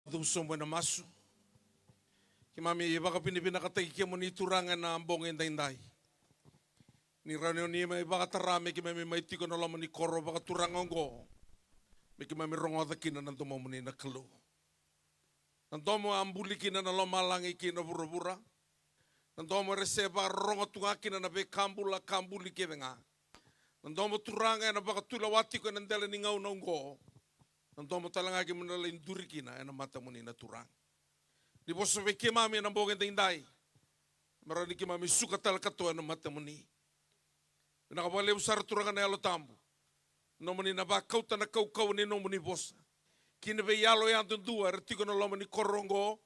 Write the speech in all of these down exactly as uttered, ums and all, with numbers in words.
Cuva sobu ena masu. Keimami vakavinavinakataki kemuni Turaga ena bogi edaidai. Ni rawa ni mai vakatara me keimami mai tiko ena loma ni koro vakaturaga oqo. Me keimami rogoca kina na domomuni na Kalou. Na domo a buli kina na lomalagi kei na vuravura. Na domo era se vakarorogo tu ga kina na veika bula ka buli kece ga. Na domo Turaga ena vakatulewa tiko ena dela ni gauna oqo. Na domo tale ga keimami na lai duri kina ena matamuni na Turaga. Ni vosa vei keimami ena bogi edaidai. Me rawa ni keimami suka tale katoa ena matamuni. Vinaka vakalevu sara Turaga na Yalo Tabu. Nomuni na vakauta na kaukauwa ni nomuni vosa ki na veiyalo yadudua era tiko ena loma ni koro oqo.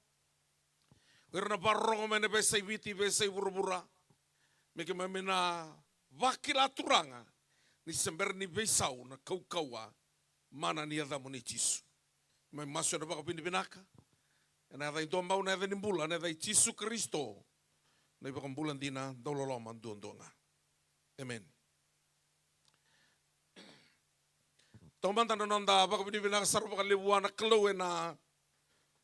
O ira na vakarorogo mai na veiyasai Viti, veiyasai vuravura. Me keimami na vakila Turaga ni se bera ni veisau na kaukauwa mana ni yacamuni Jisu. Mai masu ena vakavinavinaka ena yaca i Domau, na yaca ni bula, na yaca i Jisu Karisito, na iVakabula dina dauloloma duadua ga. Emeni. Taumada na noda vakavinavinaka sara vakalevu vua na Kalou ena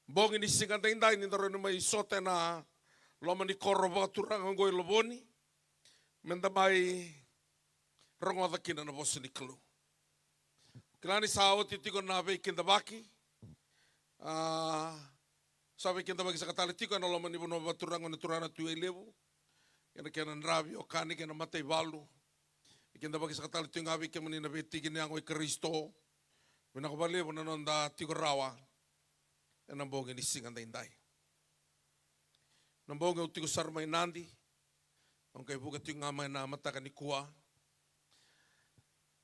bogi ni siga daidai ni da rawa ni mai sota ena loma ni koro vakaturaga oqo i Lovoni, me da mai rogoca kina na vosa ni Kalou. Kila ni sa oti tiko na veikidavaki. A, sa veikidavaki saka tale tiko ena loma ni vanua vakaturaga na turaga na Tui Wailevu, kei na kena dra veiwekani kei na mataivalu. Veikidavaki saka tale tiko ga vei kemuni na veitiki ni yago i Karisito. Vinaka vakalevu na noda tiko rawa ena bogi ni siga daidai. Na bogi au tiko sara mai Nadi. Au qai vuka tiko ga mai na mataka nikua.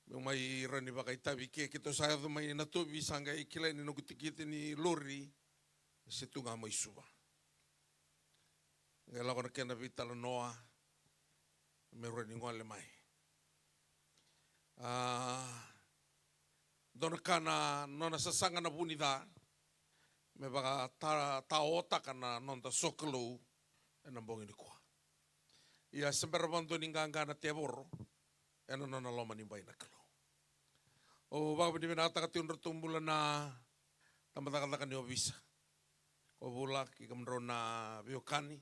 Meu mai rawa ni vakaitavi ke keitou sa yaco mai Natovi, sa qai kilai ni noqu tikiti ni lori e se tu ga mai Suva. Qai lako na kena veitalanoa meu rawa ni gole mai. A, dua na ka na nona sasaga na vunica me vakataotaka na noda sokalou ena bogi nikua. Ia se bera vakadua ni qaqa na tevoro ena nona loma ni bai na Kalou. Au vakavinavinakataka tiko na nodratou bula na tabacakacaka ni ovisa. Ko Vula kei kemudrau na veiwekani,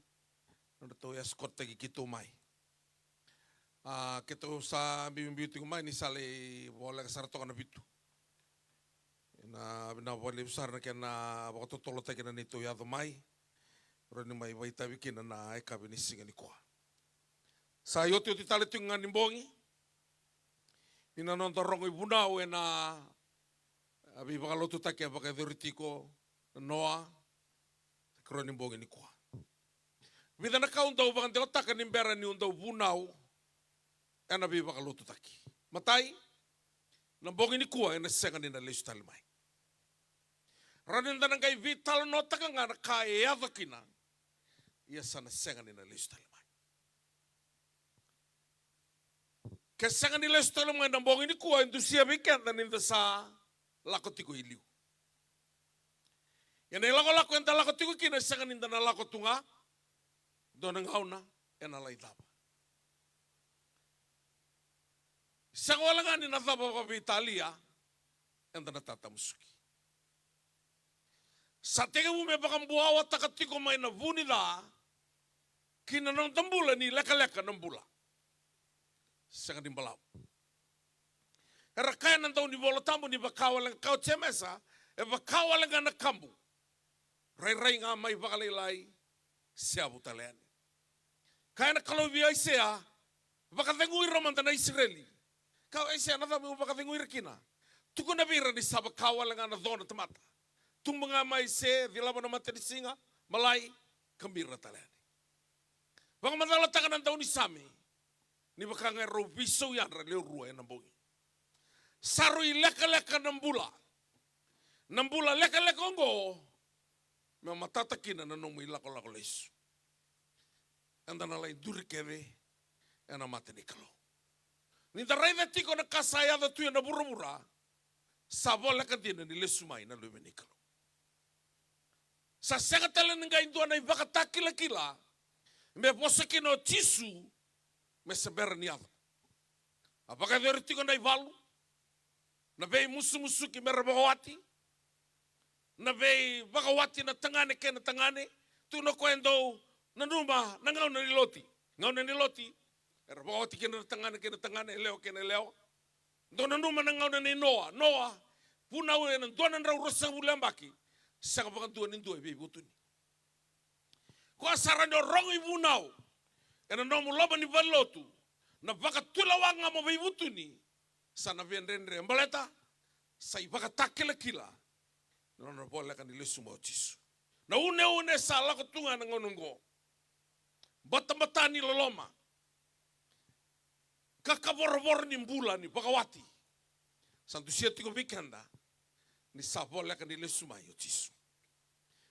nodratou escort-taki keitou mai. A, keitou sa biubiu tiko mai ni sa lai voleka sara toka na vitu. Na vinaka vakalevu sara na kena vakatotolotaki na neitou yaco mai. Rawa ni mai vakaitavi kina na yakavi ni siga nikua. Sa iotioti tale tiko ga ni bogi ni na noda rogo ivunau ena veivakalotutaki e vakayacori tiko na noa, na ikarua ni bogi nikua. Vica na ka au dau vakadewataka ni bera niu dau vunau ena veivakalotutaki. Matai, na bogi nikua ena sega ni na lesu tale mai. Rawa ni da na qai veitalanoataka ga na ka e yaco kina, ia sa na sega ni na lesu tale mai. Ke sega ni lesu tale mai na bogi nikua, e dusia vei keda ni da sa lako tiko i liu. Ia na ilakolako eda lako tiko kina e sega ni da na lako tu ga, dua na gauna ena lai cava. Sega wale ga ni na cava vakaveitalia, eda na tatamusuki. Sa tekivu me vakabuawataka tiko mai na vu ni ca ki na noda bula ni lekaleka na bula. Sega ni balavu. Era kaya na dau ni Vola Tabu ni vaka wale ga, kaya o Jemesa, e vaka wale ga na kabu. Rairai ga mai vakalailai, seavu tale yani. Kaya na Kalou vei Aisea, vakacegui ira mada na Isireli. Kaya o Aisea, na cava meu vakacegui ira kina? Tukuna vei ira ni sa vaka wale ga na co na tamata. Tubu ga mai se cilava na matanisiga, malai, ka bira tale yani. Vakamacalataka na daunisame ni vaka ga e rau veisau yadra lewe rua ena bogi. Sa rui lekaleka na bula. Na bula lekaleka oqo me matata kina na nomu ilakolako lesu. Eda na lai duri kece ena mata ni Kalou. Ni da raica tiko na ka sa yaco tu ena vuravura, sa voleka dina ni lesu mai na Luve ni Kalou. Sa sega tale ni qai dua na ivakatakilakila me vosa kina o Jisu me se bera ni yaco. A vakayacori tiko na ivalu, na veimusumusuki me ra vakawati, na veivakawati na tagane kei na tagane. Tukuna o koya e dau nanuma na gauna ni Loti. Gauna ni Loti era vakawati kina na tagane kei na tagane, yalewa kei na yalewa. Dau nanuma na gauna nei Noa. Noa vunau ena dua na drau ruasagavulu na yabaki, sega vakadua ni dua e veivutuni. Koya sa rawa ni o rogo ivunau ena nomu loma ni valenilotu, na vakatulewa ga mo veivutuni, sa na via dredre baleta sa ivakatakilakila na nona voleka ni lesu mai o Jisu. Na uneune sa lako tu ga ena gauna oqo, batabata ni loloma, kakavorovoro ni bula ni vakawati, sa dusia tiko vei keda ni sa voleka ni lesu mai o Jisu.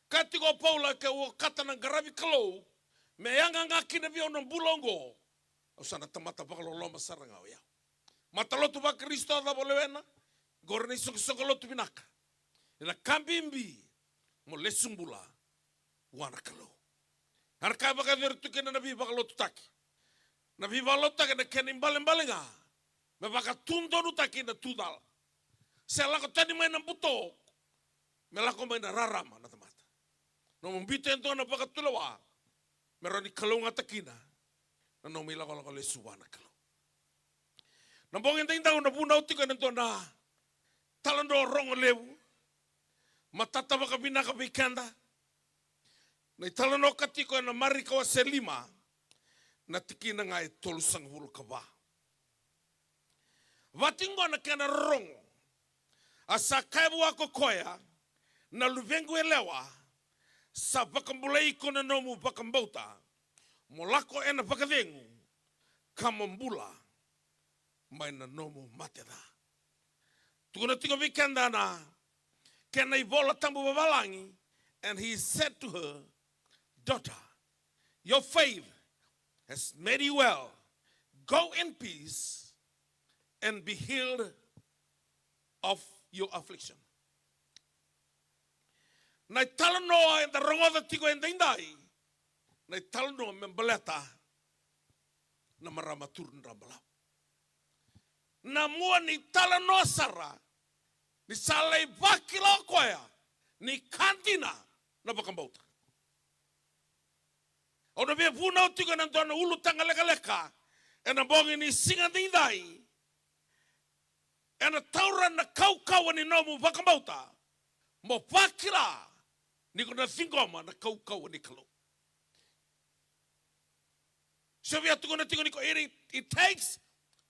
Kaya tiko o Paula, ke au okata na qaravi Kalou me yaga ga kina vei au na bula oqo, au sa na tamata vakaloloma sara ga o yau. Matalotu vaKarisito, cava o lewena? Qori na isoqosoqo lotu vinaka. Ena ka bibi mo lesu bula vua na Kalou. A na ka e vakayacori tu kina na veivakalotutaki. Na veivakalotutaki na kena ibalebale ga me vakatudonutaki na tucala. Se lako tani mai na buto, me lako mai na rarama na tamata. Nomu biuta e dua na vakatulewa me rawa ni kalougata kina na nomu ilakolako lesu vua na Kalou. Na bogi edaidai au na vunau tiko ena dua na italanoa rogo levu, matata vakavinaka vei keda. Na italanoa ka tiko ena Marika wase lima, na tikina ga e tolusagavulu ka va. Vati oqo na kena rorogo. A sa kaya vua ko koya, na luvequ yalewa, sa vakabulai iko na nomu vakabauta. Mo lako ena vakacegu, ka mo bula mai na nomu mate ca. Tukuna tiko vei keda na kena iVola Tabu vavalagi, and he said to her, "Daughter, your faith has made you well. Go in peace and be healed of your affliction." Na italanoa eda rogoca tiko edaidai, na italanoa me baleta na marama turu ni dra balavu. Na mua ni talanoa sara, ni sa lai vakila o koya ni ka dina na vakabauta. Au na via vunau tiko ena dua na ulutaga lekaleka ena bogi ni siga edaidai, ena taura na kaukauwa ni nomu vakabauta, mo vakila ni ko na ciqoma na kaukauwa ni Kalou. So via tukuna tiko ni ko, it, it takes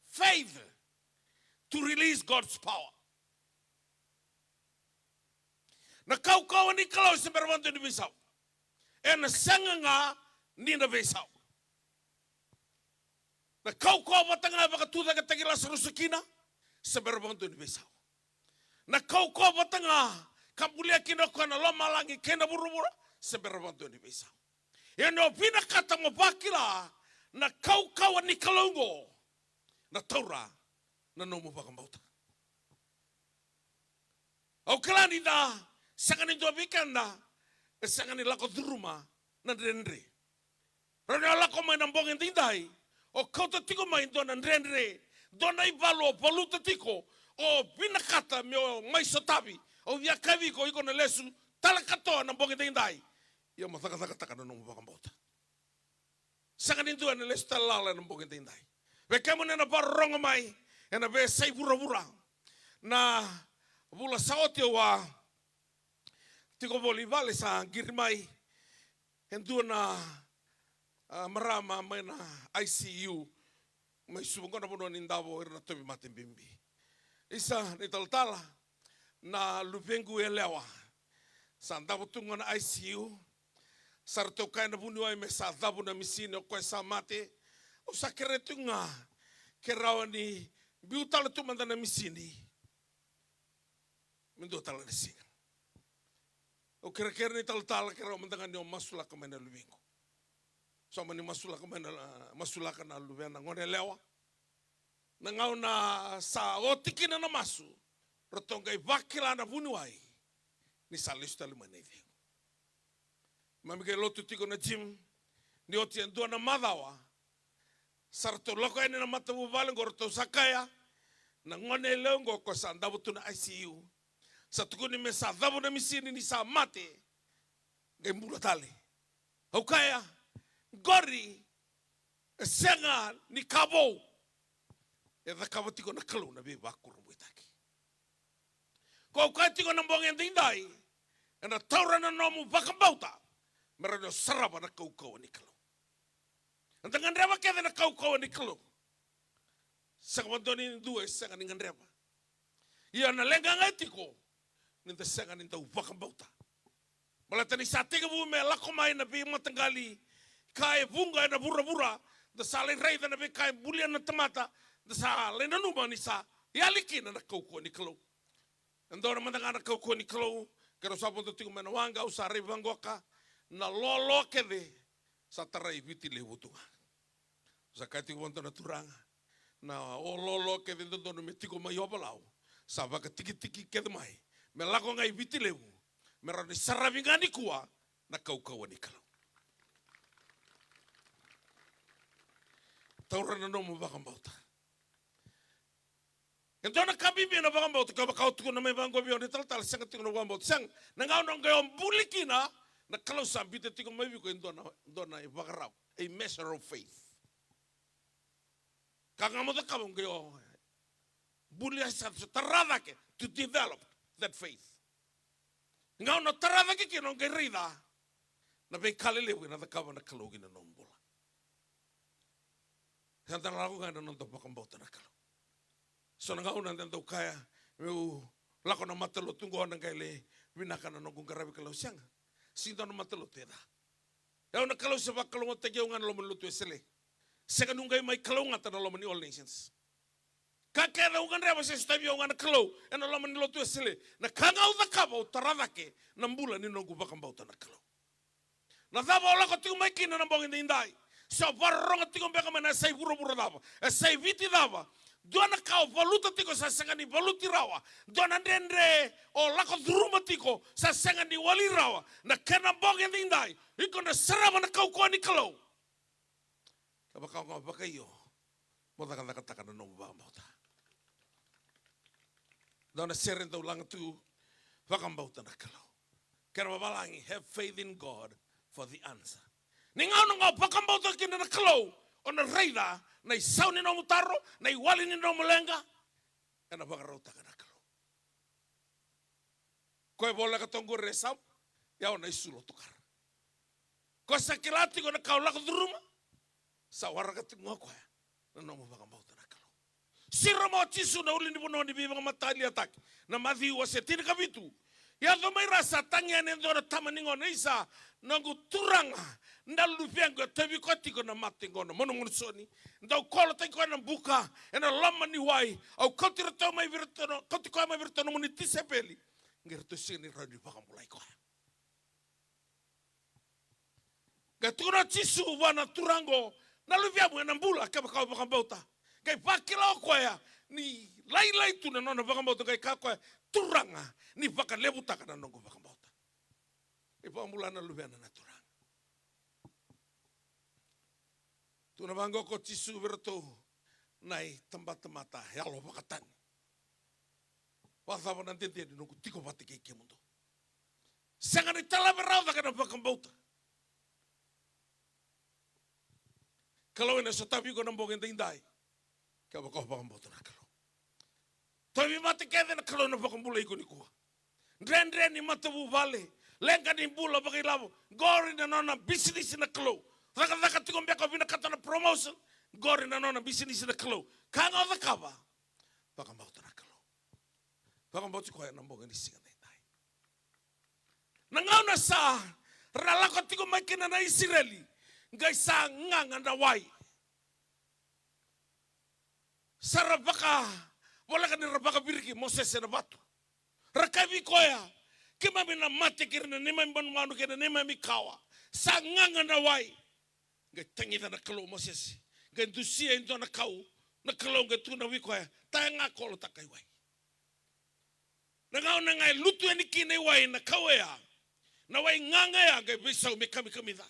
faith to release God's power. Na kaukauwa ni Kalou se bera vakadua ni veisau. Ena sega ga ni na veisau. Na kaukauwa vata ga e vakatucaketaki Lasarusa kina, se bera vakadua ni veisau. Na kaukauwa vata ga ka bulia kina o koya na lomalagi kei na vuravura, se bera vakadua ni veisau. Ia ni o vinakata mo vakila na kaukauwa ni Kalou oqo, na taura na nomu vakabauta. Au kila ni da sega ni dua vei keda e sega ni lako curuma na dredre. Rawa ni o lako mai na bogi edaidai, o kauta tiko mai dua na dredre, dua na ivalu o valuta tiko, o vinakata me o mai sotavi. Au via kaya vei iko, iko na lesu tale katoa na bogi edaidai. Ia mo cakacakataka na nomu vakabauta. Sega ni dua ena lesu tale lala ena bogi edaidai. Vei kemuni na vakarorogo mai ena veiyasai vuravura, na vula sa oti au a tiko voli i vale, sa qiri mai e dua na, a, marama mai na I C U mai Suva, qo na vanua ni davo ira na tauvimate bibi. Isa, na italatala, na luvequ yalewa sa davo tu ga na I C U. Sa ratou kaya na vuniwai me sa cavu na misini, o koya sa mate. Au sa kerea tu ga ke rawa ni biu tale tu mada na misini me dua tale na siga. Au kerekere na italatala ke rawa mada ga ni o masulaka mai na luvequ. Sa mani masulaka mai na, masulaka na luvena, gone yalewa. Na gauna sa oti kina na masu, ratou qai vakila na vuniwai ni sa lesu tale mai na icegu. Keimami qai lotu tiko na gym, ni oti e dua na macawa, sa ratou lako yani na matavuvale qo, ratou sa kaya, na gone yalewa qo, ko sa davo tu na I C U, Sa tukuni me sa cava na misini ni sa mate, qai bula tale. Au kaya, qori e sega ni ka vou. E cakava tiko na Kalou na veivakurabuitaki. Ko au kaya tiko na bogi edaidai, ena taura na nomu vakabauta me rawa ni o sarava na kaukauwa ni Kalou. Eda gadreva kece na kaukauwa ni Kalou. Sega vakadua ni dua e sega ni gadreva. Ia na leqa ga e tiko ni da sega ni dau vakabauta. Baleta ni sa tekivu me lako mai na veimataqali ka e vuqa ena vuravura, da sa lai raica na veika e bulia na tamata, da sa lai nanuma ni sa yali kina na kaukauwa ni Kalou. E dua na mada ga na kaukauwa ni Kalou, keirau sa vodo tiko mai na waqa, au sa raica vaqoka, na lolo kece sa tarai Viti Levu tu ga. Sa kaya tiko vata na turaga, na o lolo kece dodonu me tiko mai Ovalau, sa vakatikitiki kece mai me lako ga i Viti Levu, me rawa ni saravi ga nikua na kaukauwa ni Kalou. Taura na nomu vakabauta. E dua na ka bibi na vakabauta, ka vaka au tukuna mai vaqo vei au na italatala, sega tiko na vakabauta, sega. Na gauna qai o buli kina, na Kalou sa biuta tiko mai vei iko e dua na, dua na ivakarau, a measure of faith. Ka ga mo cakava qai o buli, a sa tara cake, to develop that faith. Gauna tara cake kina o qai raica na veika lelevu ena cakava na Kalou ki na nomu bula. Sa da lako ga ena noda vakabauta na Kalou. So na gauna da dau kaya, meu lako na matalotu qo na qai le vinaka na noqu qaravi Kalou, sega. Sega ni dua na matalotu e ca. Au na Kalou se vakalougatataki au ga na loma ni lotu Wesele. Sega niu qai mai kalougata na loma ni All Nations. Ka kece au gadreva se sotavi au ga na Kalou ena loma ni lotu Wesele. Na ka ga au cakava, au tara cake na bula ni noqu vakabauta na Kalou. Na cava o lako tiko mai kina na bogi daidai? Se o vakarorogo tiko beka mai na yasai vuravura cava, yasai Viti cava, dua na ka o valuta tiko sa sega ni valuti rawa, dua na dredre o lako curuma tiko sa sega ni wali rawa, na kena bogi daidai, iko na sarava na kaukauwa ni Kalou. Kevaka o ga vakaio, mo cakacakataka na nomu vakabauta. Dua na sere dau laga tu, vakabauta na Kalou. Kena vavalagi, have faith in God for the answer. Ni gauna ga o vakabauta kina na Kalou, o na raica na isau ni nomu taro, na iwali ni nomu leqa, ena vakarautaka na Kalou. Koya e voleka toka qori e Samu, ia o na isu lotukara. Koya sa kila tiko na ka o lako curuma, sa waraka tiko ga o koya na nomu vakabauta na Kalou. Siro mai o Jisu na ulunivanua ni veivakamataliataki, na Maciu wase tinikavitu. Yaco mai ra sa tagi yani e dua na tama ni gone, isa, noqu Turaga, na luvequ e tauvi koya tiko na mate qo, na manumanu soni. Dau kolotaki koya na buka ena loma ni wai. Au kauti iratou mai vei iratou na, kauti koya mai vei iratou na nomuni tisaipeli. Qai ratou sega ni rawa ni vakabulai koya. Qai tukuna o Jisu vua na turaga qo, na luvemu ena bula kevaka o vakabauta. Qai vakila o koya ni lailai tu na nona vakabauta, qai kaya o koya, Turaga, ni vakalevutaka na noqu vakabauta. Qai vakabula na luvena na turaga. Tukuna vaqo ko Jisu vei iratou na itabatamata yalovakatani. Vakacava na dede ni noqu tiko vata kei kemudou? Sega ni talave rawa cake na vakabauta. Kalou ena sotavi iko na bogi edaidai. Kevaka o vakabauta na Kalou. Tauvimate kece, na Kalou ena vakabulai iko nikua. Dredre ni matavuvale, leqa ni bula vakailavo, qori na nona bisinisi na Kalou. Cakacaka tiko beka o vinakata na promotion, qori na nona bisinisi na Kalou. Ka ga o cakava, vakabauta na Kalou. Vakabauti koya na bogi ni siga daidai. Na gauna sa ra lako tiko mai kina na Isireli, qai sa gaga na wai. Sa ra vaka, voleka ni ra vakaviriki Mosese ena vatu. Ra kaya vei koya, keimami na mate kei ira na neimami manumanu kei na neimami kawa. Sa gaga na wai. Qai tagica na Kalou o Mosese. Qai dusia e dua na kau. Na Kalou qai tukuna vei koya, taya ga, kolotaka i wai. Na gauna ga e lutu yani kina i wai na kau oya, na wai gaga ya qai veisau me kamikamica.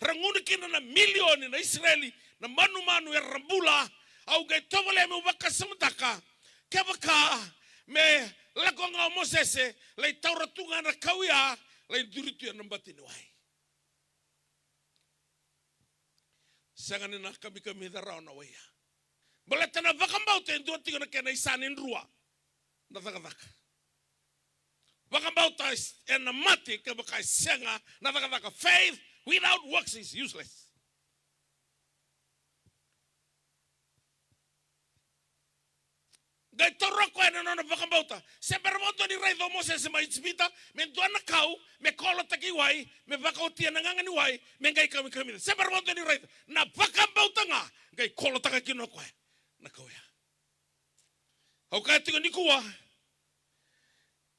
Ra gunu kina na milioni na Isireli, na manumanu era bula. Au qai tovolea meu vakasamataka, kevaka Me lako ga o Mosese, lai taura tu ga na kau ya, lai duri tu ena bati ni wai. Sega ni na kamikamica rawa na wai ya. Baleta na vakabauta e dua tiko na kena isa ni drua. Na cakacaka. Vakabauta ena mate kevaka e sega na cakacaka. Faith without works is useless. Qai taura koya na nona vakabauta. Se bera vakadua ni raica o Mosese mai Ijipita me dua na kau, me kolotaki wai, me vakaotia na gaga ni wai, me qai kamikamica. Se bera vakadua ni raica. Na vakabauta ga qai kolotaka kina o koya na kau ya. Au kaya tiko nikua,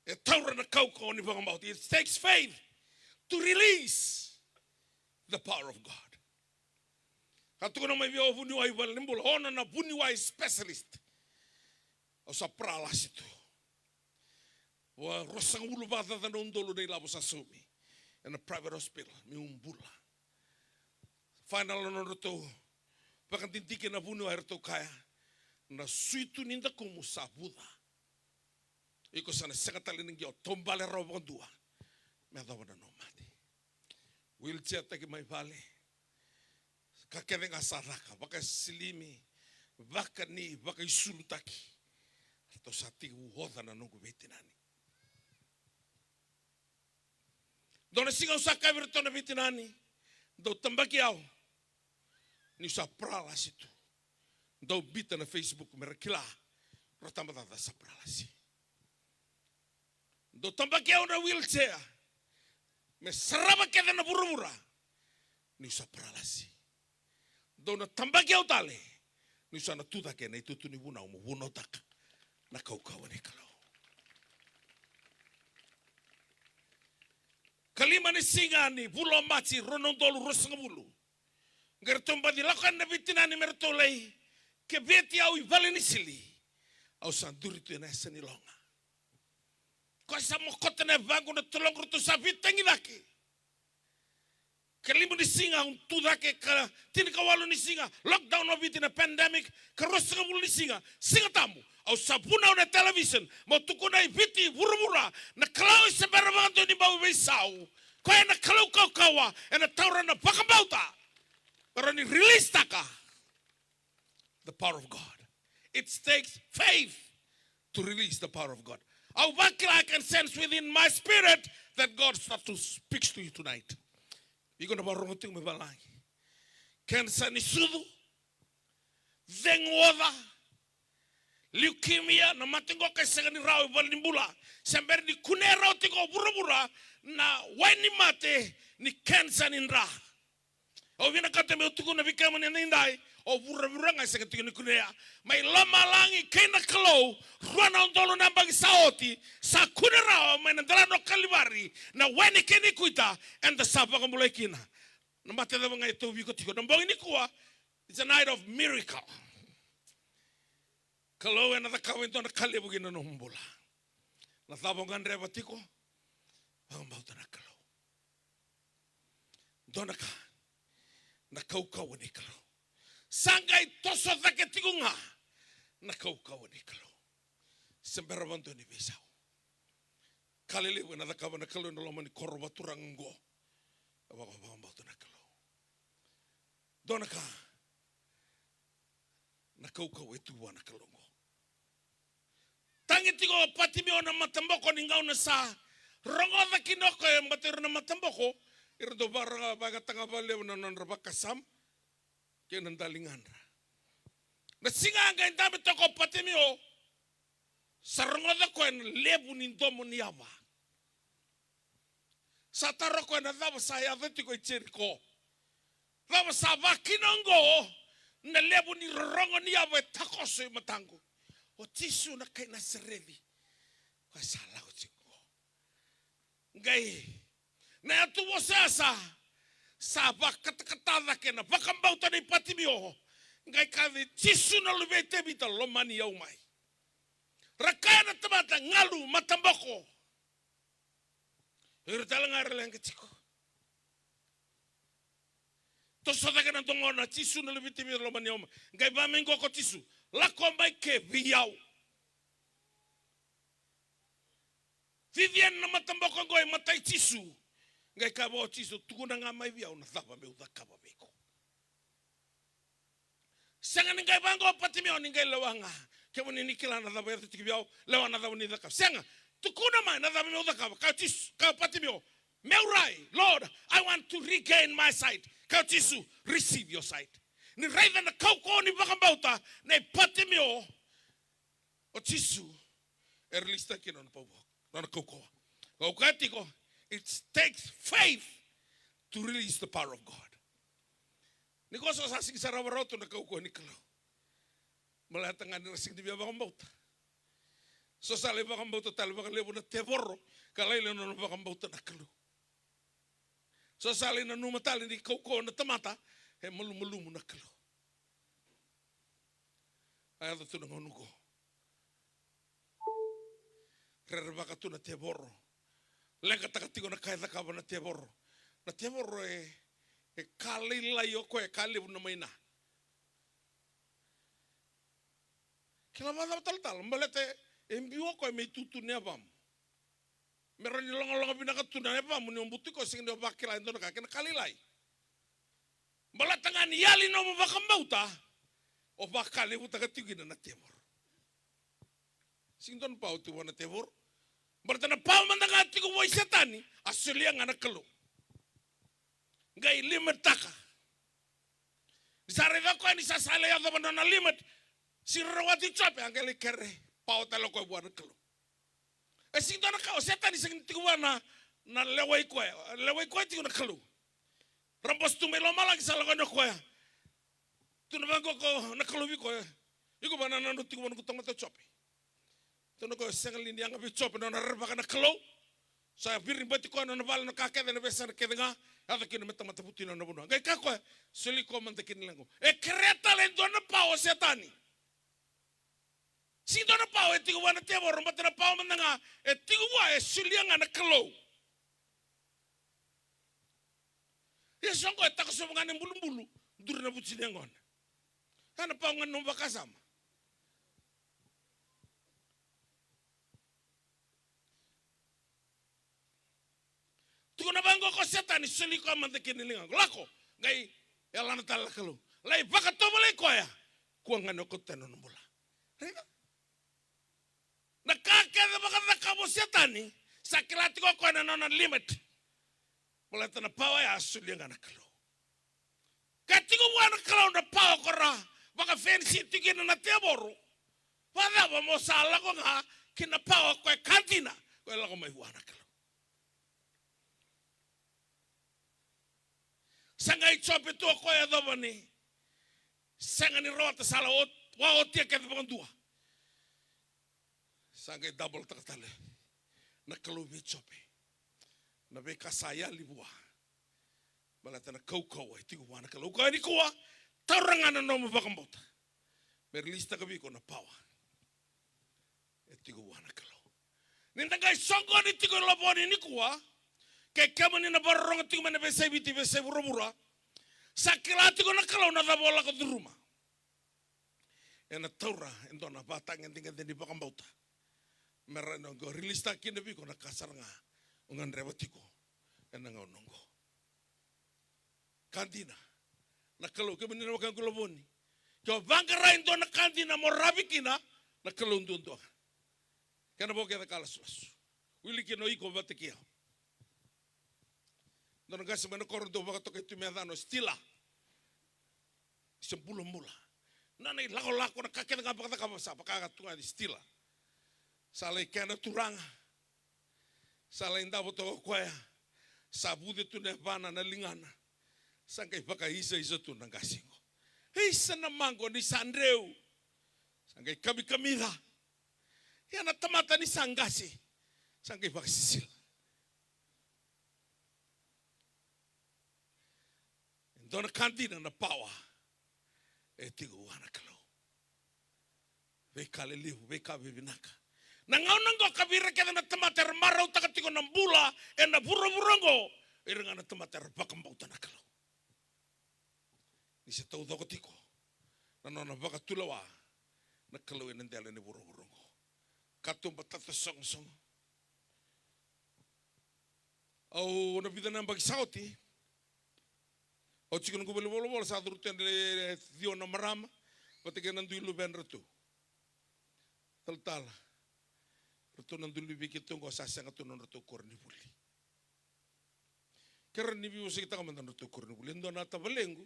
e taura na kaukauwa ni vakabauta. It takes faith to release the power of God. Ka tukuna mai vei au o vuniwai valenibula, o na na vuniwai specialist. Au sa paralasi tu. Au a ruasagavulu vakacaca na udolu na ilavo sa saumi ena private hospital, meu bula. Final na nodratou vakadidike na vuniwai, eratou kaya, na suitu ni dakumu sa vuca. Iko sa na sega tale ni qai taubale rawa vakadua me yacova na nomu mate. Wheelchair taki mai vale. Ka kece ga sa caka, vakasilimi, vakani, vakaisulutaki. Ratou sa tekivu oca na noqu veitinani. Dua na siga au sa kaya vei iratou na veitinani, dou tabaki au niu sa paralasi tu. Dou biuta na Facebook me ra kila, ra tabacakacaka sa paralasi. Dou tabaki au na wheelchair me sarava kece na vuravura niu sa paralasi. Dou na tabaki au tale niu sa na tu cake ena itutu ni vunau, mo vunautaka na kaukauwa ni Kalou. Kalima ni siga ni vula o Maji, rua na udolu ruasagavulu, qai ratou baci lako yani na veitinani me ratou lai keveti au i vale ni sili. Au sa duri tu ena yasa ni loga. Koya sa mokota na yavaqu, na toloqu, ratou sa veitagi cake. Ka limu ni siga au tu cake, ka tinikawalu ni siga lockdown o Viti, na pandemic, ka ruasagavulu ni siga Siga Tabu. Au sa vunau na television, mo tukuna i Viti, vuravura, na Kalou e se bera vakadua ni bau veisau. Koya na Kalou kaukauwa, ena taura na vakabauta me rawa ni release taka the power of God. It takes faith to release the power of God. Au vakila, I can sense within my spirit that God start to speaks to you tonight. Iko na vakarorogo tiko mai valagi. Kenisa ni sucu, cegu oca, leukemia, na mate qo ka sega ni rawa e valenibula. Se bera ni kunea rawa tiko o vuravura na wai ni mate ni kenisa ni dra. Au vinakata meu tukuna vei kemuni edaidai, o vuravura ga e sega tiko ni kunea. Mai lomalagi kei na Kalou, rua na udolu na yabaki sa oti, sa kune rawa mai na delana o Kalivari na wai ni kena ikuita, eda sa vakabulai kina. Na mate cava ga e tauvi iko tiko na bogi nikua, it's a night of miracle. Kalou ena cakava e dua na ka levu kina nomu bula. Na cava o gadreva tiko, vakabauta na Kalou. Dua na ka, na kaukauwa ni Kalou. Sa qai toso cake tiko ga na kaukauwa ni Kalou. Se bera vakadua ni veisau. Ka lelevu ena cakava na Kalou ena loma ni koro vaturaga oqo. Vaka, vakabauta na Kalou. Dua na ka, na kaukauwa e tu vua na Kalou oqo. Tagi tiko o Patimio na mataboko ni gauna sa rogoca kina o koya, baleta ira na mataboko era dau vaka, vakayagataka vakalevu na nodra vakasama kei na daligadra. Na siga a qai dabe toka o Patimio, sa rogoca o koya na levu ni domo ni yava. Sa taro o koya, na cava sa yaco tiko i Jeriko? Cava sa vakina oqo na levu ni rorogo ni yava e takoso i mataqu? O Jisu na kai Nasareci, koya sa lako tiko oqo. Qai na yatuvosa ya sa, sa vakatakata cake na vakabauta nei Patimio. Qai kaya vei Jisu na luve i Tevita, lomani au mai. Ra kaya na tamata, galu, mataboko. Ira tale ga era leqa tiko. Toso cake na dogono, Jisu na luve i Tevita, lomani au mai. Qai vaka mai qo ko Jisu, lako mai ke vei au. Cici yani na mataboko oqo e matai Jisu. Qai kaya vua o Jisu, tukuna ga mai vei au na cava meu cakava vei iko. Sega ni qai vaqo o Patimeo ni qai lewa ga. Kemuni ni kila na cava e yaco tiko vei au, lewa na cava ni cakava. Sega, tukuna mai na cava meu cakava. Kaya o Jisu, kaya o Patimeo, meu rai, Lord, I want to regain my sight. Kaya o Jisu, receive your sight. Ni raica na kaukauwa ni vakabauta nei Patimeo, o Jisu e release-taka kina na nona pau, nona kaukauwa. Au kaya tiko, it takes faith to release the power of God. Ni ko so sa sega ni sa rawarawa tu na kaukauwa ni Kalou. Baleta ga ni ra sega ni via vakabauta. So sa lai vakabauta tale vakalevu na tevoro, ka lailai na nona vakabauta na Kalou. So sa lai nanuma tale ni kaukauwa na tamata, e malumalumu na Kalou. A yaco tu na gauna oqo. Rerevaka tu na tevoro. Leqataka tiko na ka e cakava na tevoro. Na tevoro e, e ka lailai o koya, e ka levu na maina. Kila vakacava talatala, baleta e biu o koya me itutu ni yavamu. Me rawa ni logaloga vinaka tu na yavamu ni o butu iko, sega ni o vakila e dua na ka kei na ka lailai. Baleta ga ni yali nomu vakabauta, o vakalevutaka tiko kina na tevoro. Sega ni dua na pawa tiko vua na tevoro. Baleta na pawa mada ga tiko vua i Setani, a solia ga na Kalou. Qai limit-taka. Ni sa raica o koya ni sa sa lai yacova na nona limit, sega ni rawati Jope, a qai lai kere pawa tale o koya vua na Kalou. E sega ni dua na ka, o Setani sega ni tiko vua na, na lewai koya. Lewai koya tiko na Kalou. Ra bose tu mai lomalagi, sa lako yani o koya. Tukuna vaqo na Kalou vei koya, iko vaka na nodrau tiko vua na noqu tamata o Jope. Tukuna o koya, sega li ni yaga vei Jope na nona rerevaka na Kalou? Sa viribati koya na nona vale, na ka kece, na veiyasana kece ga, yaco kina me tamata vutuniyau na vanua. Qai kaya o koya, soli koya mada ki na leqa. E kerea tale e dua na pawa o Setani. Sega ni dua na pawa e tiko vua na tevoro, baleta na pawa mada ga e tiko vua e solia ga na Kalou. Ia so qo e takosova ga na ibulubulu, duri na vutu ni yaqona. Sa na pawa ga na nomu vakasama. Tukuna vaqo ko Setani, soli koya mada ki na ligaqu. Lako, qai yalana tale na Kalou. Lai vakatovolei koya. Kua ga ni o kauta tani na nona bula. Raica. Na ka kece vakacakava o Setani, sa kila tiko o koya na nona limit. Baleta na pawa ya a solia ga na Kalou. Ka tiko vua na Kalou na pawa ko ra vakafenisi tiko kina na tevoro. Vakacava mo sa lako ga ki na pawa ko e ka dina ko e lako mai vua na Kalou. Sa qai Jope tu o koya e yacova ni sega ni rawata, sa la ot-, vakaotia kece vakadua. Sa qai double-taka tale na Kalou vei Jope na veika sa yali vua. Baleta na kaukauwa e tiko vua na Kalou. Koya nikua, taura ga na nomu vakabauta me release-taka vei iko na pawa e tiko vua na Kalou. Ni da qai soqoni tiko e Lovoni nikua, kei kemuni na vakarorogo tiko mai na veiyasai Viti, veiyasai vuravura, sa kila tiko na Kalou na cava o lako curuma. Ena taura e dua na vatagedegede ni vakabauta me rawa ni o qai release-taka kina vei iko na ka sara ga o gadreva tiko ena gauna oqo. Ka dina. Na Kalou, kemuni na wekaqu Lovoni, ke o vaqara e dua na ka dina mo ravi kina, na Kalou duadua ga. Kena vo kece ka lasulasu. Wili kina o iko vata kei au. Dua na qase mai na koro dau vakatokai tu me yacana o Stila. Se bulabula. Na nona ilakolako, na ka kece ga vakacakava sa vaka ga tu ga ni Stila. Sa lai kena turaga. Sa lai davo toka o koya. Sa vuce tu na yavana na ligana. Sa qai vakaisaisa tu na qase qo. Isa na maqo ni sa dreu. Sa qai kamikamica. Ia na tamata ni sa qase sa qai vakasisila. E dua na ka dina na pawa e tiko vua na Kalou. Veika lelevu, veika vivinaka. Na gauna oqo ka vei ira kece na tamata era marautaka tiko na bula ena vuravura oqo, ira ga na tamata era vakabauta na Kalou. Ni se taucoko tiko na nona vakatulewa na Kalou ena dela ni vuravura oqo. Katuba tatasogosogo. Au na vica na yabaki sa oti, au tiko na noqu valenivolavola, sa curu tu e ciwa na marama vata kei na dui luvedratou. Talatala, ratou na dui luve keitou oqo, sa sega tu na nodratou koronivuli. Kerea ni veiwaseitaka mada na nodratou koronivuli. E dua na tavalequ,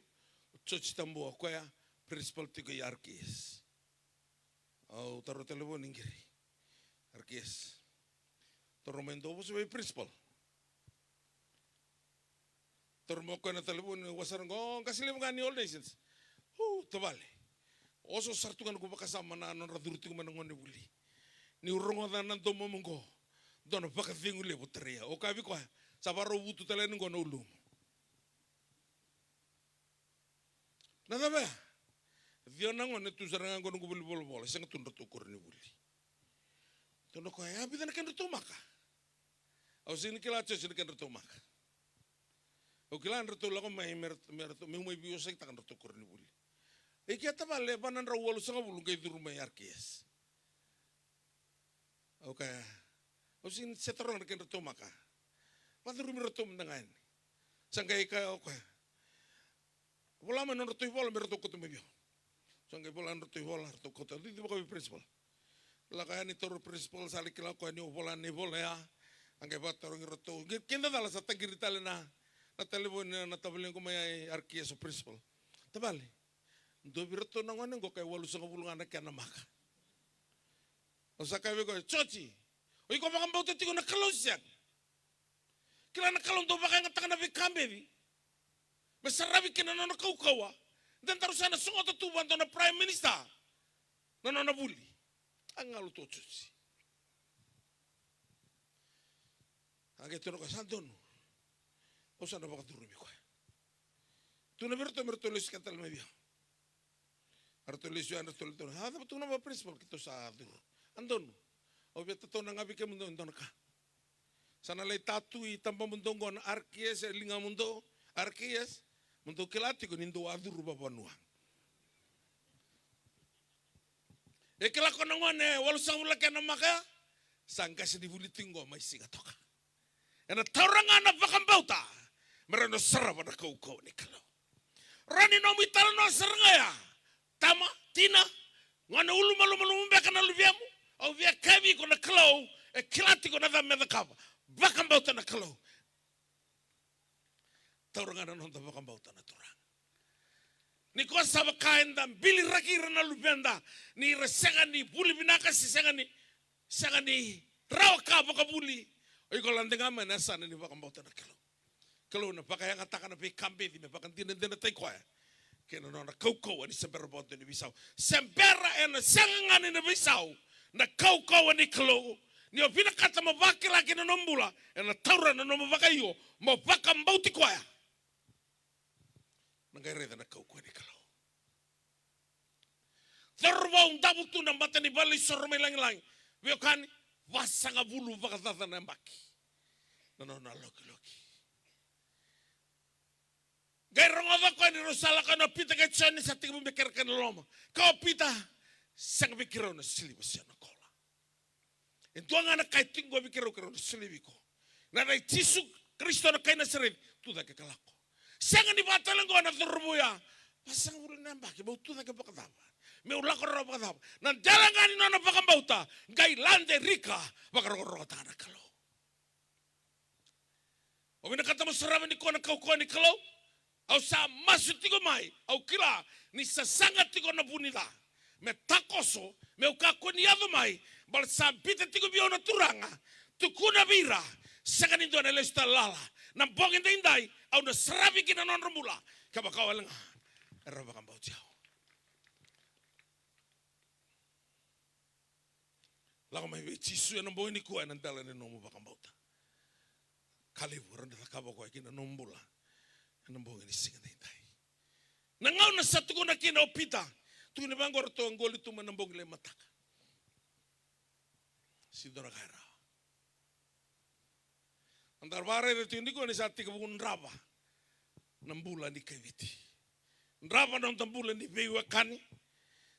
o George Tabua, o koya principal tiko i R K S. Au taura talevoni qiri. R K S. Taura mai dua vosa vei principal. Taura mai o koya na talevoni, wasara qo, qase levu ga ni All Nations. Hu, tavale. Oso sara tu ga na noqu vakasama na nodra curu tiko mai na gone vuli. Niu rogoca na domomu qo, dua na vakacegu levu tarai au. Au kaya vei koya, sa vakarau vutu tale yani qo na ulumu. Na cava ya? Ciwa na gone tu sara ga qo noqu valenivolavola, sega tu nodratou koronivuli. Tukuna o koya, e a vica na kedratou maka? Au sega ni kila, George, na kedratou maka. Au kila dratou lako mai me ratou, me ratou, meu mai veiwaseitaka nodratou koronivuli. E ke tavale, va na drau walusagavulu qai curu mai R K S. Au kaya, au sega ni se taroga na kedratou maka. Vacurumi ratou mada ga yani. Sa qai kaya o koya, vola mai nodratou ivola me ratou kauta mai vei au. Sa qai vola nodratou ivola, ratou kauta, cici vaka vei principal. Lako yani, taura o principal, sa lai kila o koya niu vola na ivola ya. A qai vakatarogi ratou. Qai keda cala sa taqiri tale na, na talevoni na tavalequ mai R K S, o principal. Tavale, dua vei iratou na gone qo ka e walusagavulu ga na kena maka. Au sa kaya vei koya, George, o iko vakabauta tiko na Kalou se sega? Kila na Kalou dau vakayagataka na veika beci me saravi kina na nona kaukauwa. De daru sa na sogota tu vua dua na prime minister na nona vuli. A galu tu o George. A qai tukuna o koya, sa donu. Au sa na vakacurumi koya. Tukuna vei iratou me ratou lesu keda tale mai vei au. A ratou lesu yani, ratou lesu yani. A cava tukuna vua o principal, keitou sa curu. A donu. Au via tatauna ga vei kemudou e dua na ka. Sa na lai tatu i tabamudou qo na R K S e ligamudou, R K S, mo dou kila tiko ni dou a curu vavanua. E kila ko na gone walusagavulu na kena maka ya, sa qase ni vuli tiko qo mai Sigatoka. Ena taura ga na vakabauta me rawa ni sarava na kaukauwa ni Kalou. Rawa ni nomu italanoa sara ga ya, tama, tina, gone ulumalumalumu beka na luvemu. Au via kaya vei iko, na Kalou e kila tiko na cava me cakava. Vakabauta na Kalou. Taura ga na noda vakabauta na Turaga. Ni ko sa vaka eda biliraki ira na luveda, ni ra sega ni vuli vinaka se sega ni, sega ni rawa ka vakavuli. O iko lade ga mai na yasana ni vakabauta na Kalou. Kalou na vakayagataka na veika beci me vakadinadinataki koya kei na nona kaukauwa ni se bera vakadua ni veisau. Se bera ena sega ga ni na veisau, na kaukauwa ni Kalou, ni o vinakata mo vakila ki na nomu bula, ena taura na nomu vakaio mo vakabauti koya. Na qai raica na kaukauwa ni Kalou. Cauravou, davo tu na mata ni vale ni soro mai lagilagi. Veiwekani, vasagavulu vakacaca na yabaki na nona lokiloki. Qai rogoca o koya ni rau sa lako na Pita kei Joni, sa tekivu me kerekere na loma. Kaya o Pita, sega vei keirau na siliva se na koula. E dua ga na ka e tiko vei keirau, keirau na solia vei iko. Na yaca i Jisu Karisito na kai Nasareci, tu cake ka lako. Sega ni vaka tale qo na cauravou ya. Vasagavulu na yabaki, meu tu cake vakacava? Meu lako rawa vakacava? Na dela ga ni nona vakabauta, qai lade rika, vakarokorokotaka na Kalou. O vinakata mo sarava nikua na kaukauwa ni Kalou? Au sa masu tiko mai, au kila ni sasaga tiko na vu ni ca. Me takoso, meu kakua ni yaco mai, baleta sa biuta tiko vei au na Turaga. Tukuna vei ira, sega ni dua na lesu tale lala. Na bogi daidai, au na saravi kina na nodra bula. Kevaka wale ga era vakabauti au. Lako mai vei Jisu ena bogi nikua ena dela ni nomu vakabauta. Ka levu era na cakava o koya kina nomu bula ena bogi ni siga daidai. Na gauna sa tukuna kina o Pita, tukuni vaqo, ratou a qoli tu mai na bogi lai mataka. Sega ni dua na ka e rawa. Eda vakaraica tiko nikua ni sa tekivu drava na bula ni kai Viti. Drava na noda bula ni veiwekani.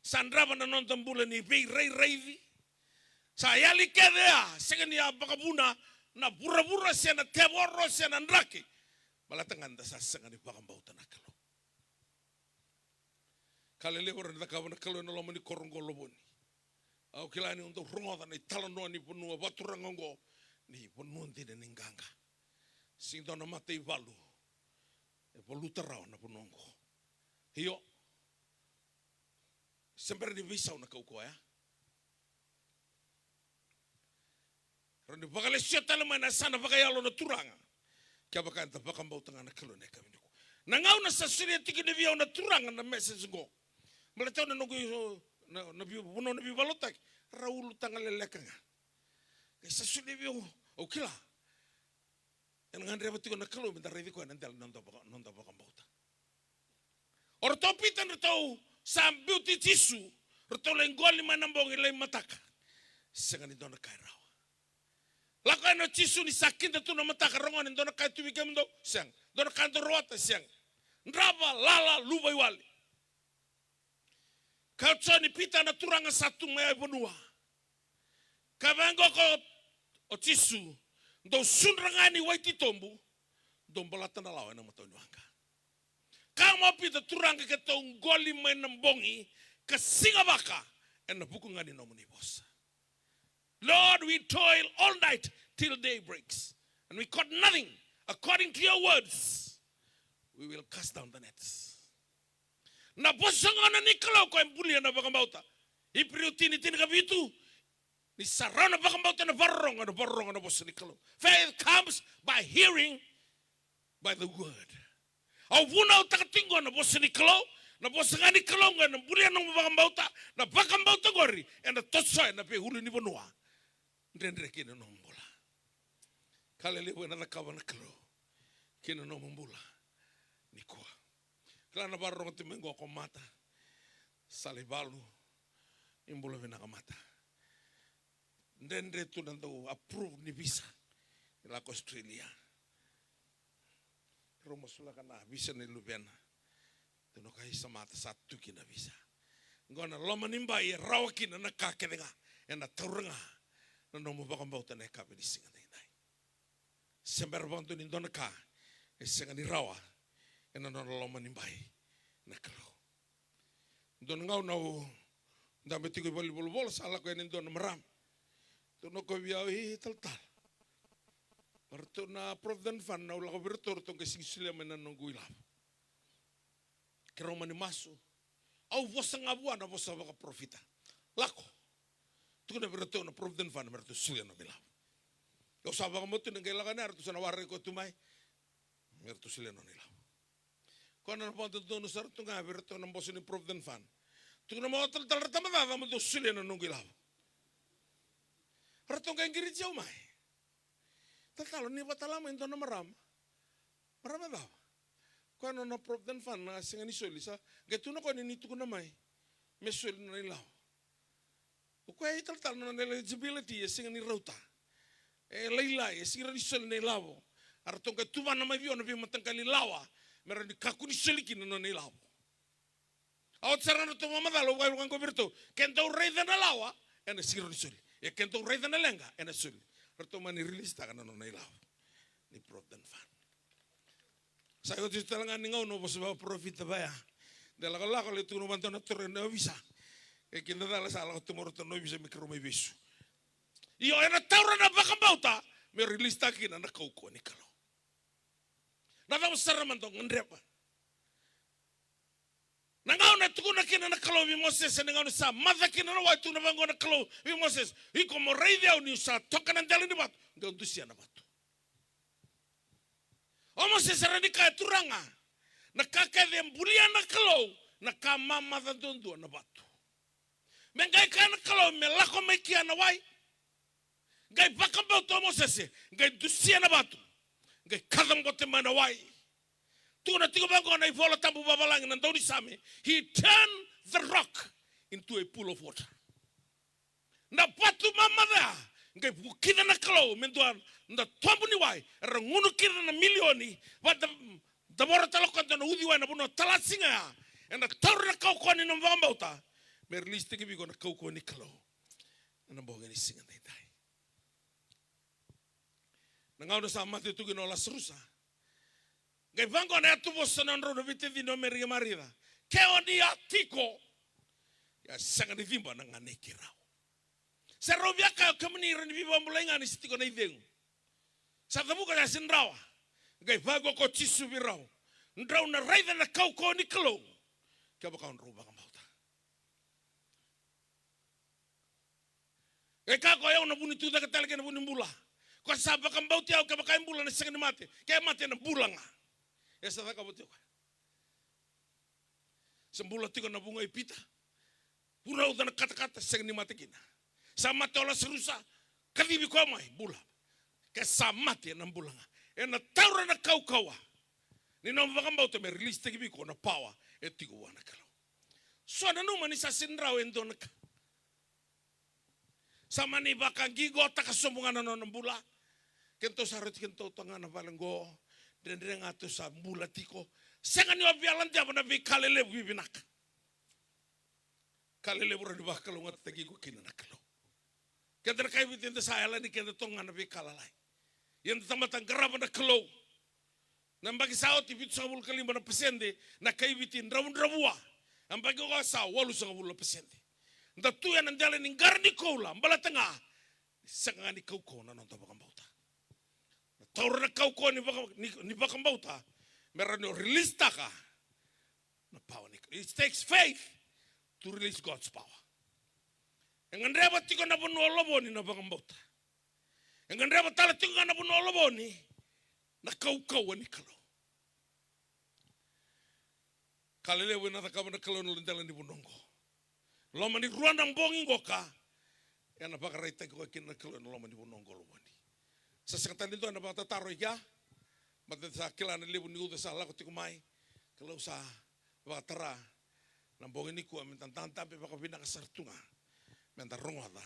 Sa drava na noda bula ni veirairaici. Sa yali kece ya, sega ni a vakavuna na vuravura se na tevoro se na draki. Baleta ga da sa sega ni vakabauta na Kalou. Ka lelevu era ni cakava na Kalou ena loma ni koro oqo, Lovoni. Au kila ni dou rogoca na italanoa ni vanua vaturaga oqo, ni vanua dina ni qaqa. Sega ni dua na mataivalu e valuta rawa na vanua oqo. Io. Se bera ni veisau na kaukauwa ya. Rawa ni vakalesuya tale mai na yasana vakayalo na Turaga. Kevaka eda vakabauta ga na Kalou ena yakavi nikua. Na gauna sa solia tiko ni vei au na Turaga na message qo. Baleta au na noqu, na, na vei, vanua na veivakalotutaki. Ra ulutaga leleka ga. Qai sa solia vei au, au kila. Ena gadreva tiko na Kalou meda raici koya ena dela ni noda vaka-, noda vakabauta. O ratou o Pita, ratou sa biuti Jisu, ratou lai qoli mai na bogi lai mataka. Sega ni dua na ka e rawa. Lako yani o Jisu ni sa kida tu na mataka, rogona, e dua na ka e tu vei kemudou? Sega. Dua na ka dou rawata? Sega. Drava, lala, luvaiwali. Ka otsoni Pita na Turaga sa tu mai vanua. Ka vaqo ko o Jisu, dou sudra ga ni wai titobu, dou balata na lawa ena matau ni waqa. Ka mo Pita, Turaga, keitou qoli mai na bogi ka siga vaka, ena vuku ga ni nomuni vosa. Lord, we toil all night till day breaks, and we caught nothing. According to your words, we will cast down the nets. Na vosa gona ni Kalou ko e bulia na vakabauta. Iperiu tini, tinikavitu. Ni sa rawa na vakabauta ena vakarorogo, ena vakarorogo na vosa ni Kalou. Faith comes by hearing, by the word. Au vunautaka tiko na vosa ni Kalou, na vosa ga ni Kalou ga ena bulia na nomu vakabauta, na vakabauta qori ena tosoya na veiulunivanua. Dredre kina nomu bula. Ka lelevu ena cakava na Kalou kina nomu bula nikua. Kila na vakarorogo tu mai qo ko Mata, Salaivalu, ni bula vinaka Mata. Dredre tu na dau approve ni visa ni lako Australia. Rau masulaka na visa ni luvena. Dua na ka isa Mata sa tu kina visa. Qo na loma ni bai e rawa kina na ka kece ga. Ena taura ga na nomu vakabauta na yakavi ni siga daidai. Se bera vakadua ni dua na ka e sega ni rawa ena nona loma ni bai na Kalou. Dua na gauna au dabe tiko i valenivolavola, sa lako yani e dua na marama. Tou na kovi au, i talatala. Ratou na Provident Fund, au lako vei iratou, ratou qai sigi solia mai na noqu ilavo. Keirau mani masu. Au vosa ga vua na vosa vakaparofita. Lako. Tukuna vei iratou na Provident Fund me ratou solia na nomu ilavo. Au sa vakamatua ni qai lako yani, ratou sa na warai koya tu mai. Me ratou solia na nona ilavo. Koya na vakadodonu sara tu ga vei iratou na boso ni Provident Fund. Tukuna mai o talatala, ra tabacakacaka mo dou solia na noqu ilavo. Ratou qai qiriti au mai. Talatala, ni vakatala mai e dua na marama. Marama cava? Koya na nona Provident Fund na sega ni soli, sa qai tukuna o koya ni, ni tukuna mai me soli na nona ilavo. O koya e talatala na nona eligibility e sega ni rauta. E lailai, e sega ni rawa ni soli na ilavo. A ratou qai tuvana mai vei au na veimataqali lawa me rawa ni kakua ni soli kina na nona ilavo. A oti sara na nodratou vakamacala, au vakayagataka vei iratou, ke dou raica na lawa, ena sega ni rawa ni soli. Ia ke dou raica na leqa, ena soli. Ratou mani release-taka na nona ilavo ni Provident Fund. Sa oti tale ga ni gauna, au vosa vakaparofita vaya. De lakolako, lai tukuna vua e dua na turaga na ovisa. E kidacala sa lako tu mai o ratou na ovisa me keirau mai vesu. Io, ena taura na vakabauta me release-taka kina na kaukauwa ni Kalou. Na cava sara mada o gadreva? Na gauna e tukuna kina na Kalou vei Mosese, na gauna sa maca kina na wai, tukuna vaqo na Kalou vei Mosese, iko mo raici au niu sa toka na dela ni vatu, qai dusia na vatu. O Mosese, rawa ni kaya, Turaga, na ka kece e bulia na Kalou, na ka mamaca duadua na vatu. Me qai kaya na Kalou me lako mai kea na wai. Qai vakabauta o Mosese, qai dusia na vatu, qai kacabote mai na wai. Tukuna tiko vaqo na iVola Tabu vavalagi, na daunisame, he turned the rock into a pool of water. Na vatu mamaca ya, qai vukica na Kalou me dua na tobu ni wai, era gunu kina na milioni, vata, davora tale o koya e dua na uciwai ena vanua talasiga ya. Ena taura na kaukauwa ni nomu vakabauta me release-taki vei iko na kaukauwa ni Kalou ena bogi ni siga daidai. Na gauna sa mate tu kina o Lasarusa, qai vaqo na yatuvosa na nodrau na veitacini o Meri kei Marica: Ke o ni a tiko, ia sega ni ciba na ganei keirau. Se rau via kaya o kemuni rau ni veivakabulai ga ni se tiko na icegu. Sa cavuka, sa sega ni rawa. Qai vaqo ko Jisu vei rau: Drau na raica na kaukauwa ni Kalou kevaka drau vakabauta. E kaya ko, au na vu ni tucake tale kei na vu ni bula. Ko sa vakabauti au, kevaka e bula, na sega ni mate. Ke mate, na bula ga. E sa cakava tiko. Sa bula tiko na vuqa i Pita. Vunauca na katakata, sega ni mate kina. Sa mate o Lasarusa, kacivi koya mai, bula. Ke sa mate, na bula ga. Ena taura na kaukauwa ni nomu vakabauta me release-taki vei iko na power e tiko vua na Kalou. So nanuma ni sa sega ni rawa e dua na ka. Sa mani vakaqiqotaka sobu ga na nona bula. Kedatou sa rauti kedatou toka ga na vale qo, dredre ga tou sa bula tiko. Sega ni o via ladeva na veika lelevu vivinaka. Ka lelevu rawa ni vakalougatataki iko kina na Kalou. Keda na kai Viti, eda sa yalani keda toka ga na veika lalai. Ia eda tamata qarava na Kalou. Na yabaki sa oti, vitusagavulu ka lima na pasede na kai Viti dravudravua. Yabaki oqo sa walusagavulu na pasede. Da tu ena dela ni qara ni koula, baleta ga ni sega ga ni kaukauwa na noda vakabauta. Na taura na kaukauwa ni vaka-, ni, ni vakabauta me rawa ni o release-taka na power ni Kalou. It takes faith to release God's power. E gadreva tiko na vanua o Lovoni na vakabauta. E gadreva tale tiko ga na vanua o Lovoni na kaukauwa ni Kalou. Ka lelevu ena cakava na Kalou ena dela ni vanua oqo. Loma ni rua na bogi qoka, ena vakaraitaki koya kina na Kalou ena loma ni vanua oqo o Lovoni. Sa sega tale ni dua ena vakatataro i kea, baleta sa kila na levu ni uca sa lako tiko mai. Kalou sa vakatara na bogi nikua meda dadabe vakavinaka sara tu ga, meda rogoca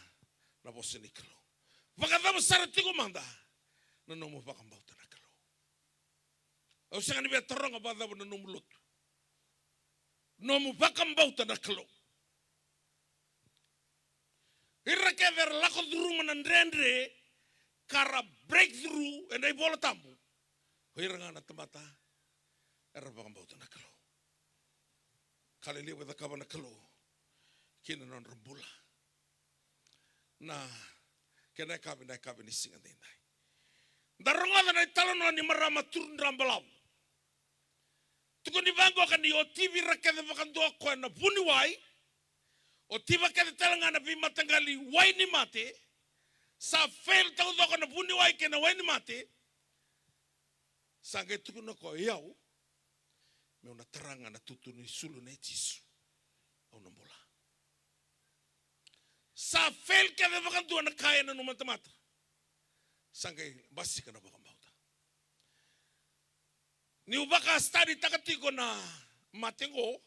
na vosa ni Kalou. Vakacava sara tiko mada na nomu vakabauta na Kalou? Au sega ni via taroga vakacava na nomu lotu, nomu vakabauta na Kalou. Ira kece era lako curuma na dredre ka ra breakthrough ena iVola Tabu, o ira ga na tamata era vakabauta na Kalou. Ka lelevu e cakava na Kalou kina nodra bula. Na kena yakavi, na yakavi ni siga daidai, da rogoca na italanoa ni marama turudrabalavu. Tukuni vaqoka ni o tivi ira kece vakadua o koya na vuniwai, o tiva kece tale ga na veimataqali wai ni mate. Sa fail taucoko na vuniwai kei na wai ni mate. Sa qai tukuna o koya, i au, meu na tara ga na tutu ni sulu nei Jisu, au na bula. Sa fail kece vakadua na ka e nanuma na tamata. Sa qai basika na vakabauta. Niu vaka study-taka tiko na mate qo,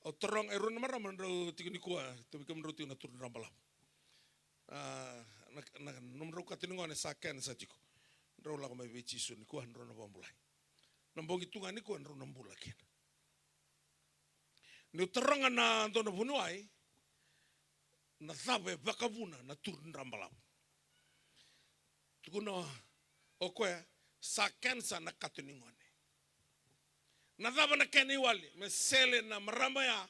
au taroga e rua na marama drau tiko nikua, tauvei kemudrau tiko na turudrabalavu. A, na, na nomudrau kato ni gone sa cancer tiko. Drau lako mai vei Jisu nikua, drau na vakabulai. Na bogi tu ga nikua drau na bula kina. Niu taroga na dua na vuniwai, na cava e vakavuna na turudrabalavu? Tukuna o koya, sa cancer na kato ni gone. Na cava na kena iwali? Me sele na marama ya,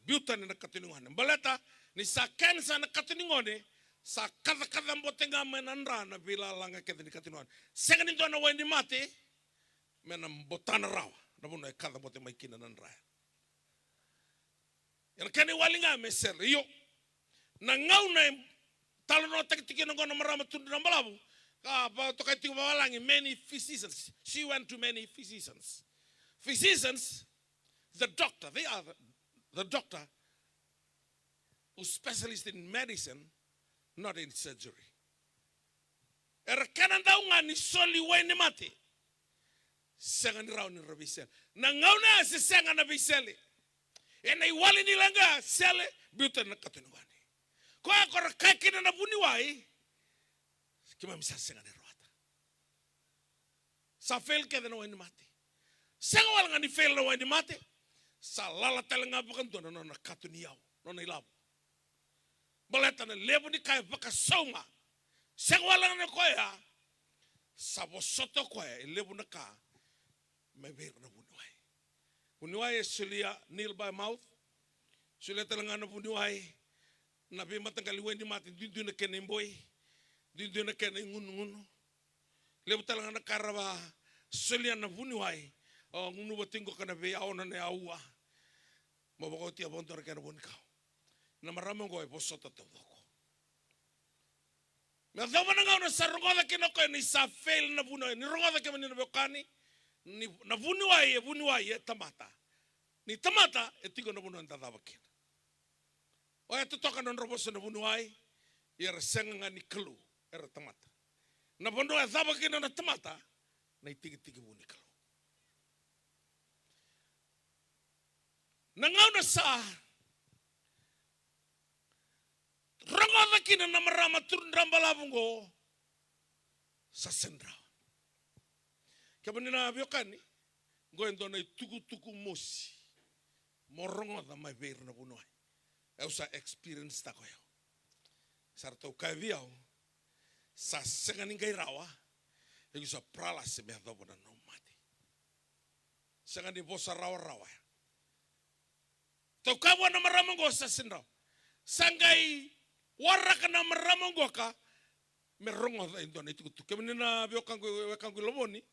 biu tani na kato ni gone. Baleta ni sa cancer na kato ni gone, sa kacakaca bote ga mai na dra na veilalaga kece ni kato ni gone. Sega ni dua na wai ni mate me na botana rawa na vanua e kaca bote mai kina na dra ya. Ia na kena iwali ga me sele. Io, na gauna e talanoataki tiko kina oqo na marama turudrabalavu, ka vakatokai tiko vavalagi, many physicians. She went to many physicians. Physicians, the doctor, they are the, the doctor who specialist in medicine, not in surgery. Era kena dau ga ni soli wai ni mate. Sega ni rawa ni ra veisele. Na gauna ya se sega na veisele. Ena iwali ni leqa ya, sele, biuta na kato ni gone. Koya ko ra kaya kina na vuniwai, keimami sa sega ni rawata. Sa fail kece na wai ni mate. Sega wale ga ni fail na wai ni mate, sa lala tale ga vakadua na nona kato ni yau, nona ilavo. Baleta na levu ni ka e vakasauma. Sega wale ga na koya, Sa vosota o koya e levu na ka mai vei ira na vuniwai. Vuniwai e solia Nile by mouth. Solia tale ga na vuniwai na veimataqali wainimate, duidui na kena iboi, duidui na kena igunugunu. Levu tale ga na ka ra vakasolia na vuniwai. O gunuva tiko ga na veiyaona na yaua. Mo vakaotia vakadua na kena vunikau. Na marama oqo e vosota taucoko. Me yacova na gauna sa rogoca kina o koya ni sa fail na vuniwai, ni rogoca, kemuni na veiwekani, ni na vuniwai e vuniwai, e tamata. Ni tamata e tiko na vanua eda cava kina. Oya totoka na nodra vosa na vuniwai, ia era sega ga ni Kalou, era tamata. Na vanua e cava kina na tamata, na itikitiki vu ni Kalou. Na gauna sa rogoca kina na marama turadrabalavu oqo, sa sega ni rawa. Kemuni na veiwekani, oqo e dua na itukutuku mosi mo rogoca mai vei ira na vuniwai. Au sa experience taka o yau. Sa ratou kaya vei au, sa sega ni qai rawa, iko sa paralyse me yacova na nomu mate. Sega ni vosa rawarawa ya. Tou kaya vua na marama oqo, sa sega ni rawa. Sa qai waraka na marama oqo ka me rogoca e dua na itukutuku. Kemuni na veiwekaqu, wekaqu i Lovoni,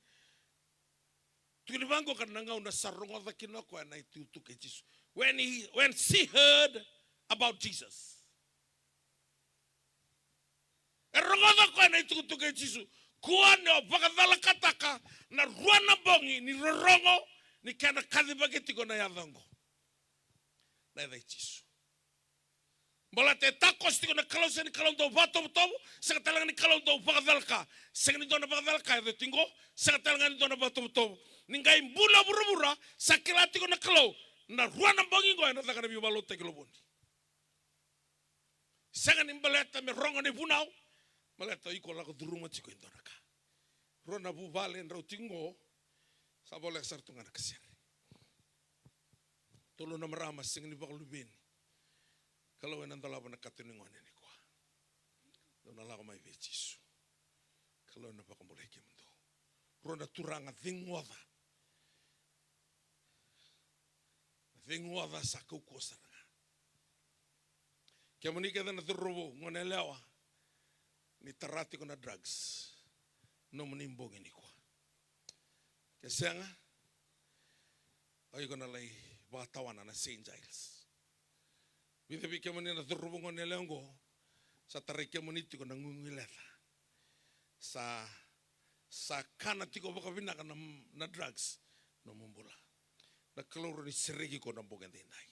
tukuni vaqo ka na gauna sa rogoca kina o koya na itukutuku kei Jisu. When he, when she heard about Jesus. E rogoca o koya na itukutuku kei Jisu. Kua ni o vakacalakataka na rua na bogi ni rorogo ni kena kacivaki tiko na yaca oqo. Na yaca i Jisu. Baleta e takoso tiko na Kalou, sega ni Kalou dau vakatovotovo, sega tale ga ni Kalou dau vakacalaka. Sega ni dua na vakacalaka e yaco tiko, sega tale ga ni dua na vakatovotovo. Ni qai bula vuravura, sa kila tiko na Kalou. Na rua na bogi oqo ena caka na veivakalotutaki i Lovoni. Sega ni baleta me rogo na ivunau, baleta iko lako curuma tiko e dua na ka. Rua na vuvale drau tiko oqo, sa voleka sara tu ga na kasere. Tolu na marama sega ni vakaluveni. Kalou ena dolava na kato ni gone nikua. Dou na lako mai vei Jisu. Kalou ena vakabulai kemudou. Rua na turaga cegu oca. Cegu oca sa kaukauwa sara ga. Kemuni kece na cauravou, gone yalewa, ni tara tiko na drugs, nomuni bogi nikua. Ke sega, o iko na lai vakatawana na Saint Giles. Vica vei kemuni na cauravou, gone yalewa oqo, sa tarai kemuni tiko na guiguileca. Sa, sa kana tiko vakavinaka na, na drugs nomu bula. Na Kalou rawa ni sereki iko na bogi edaidai.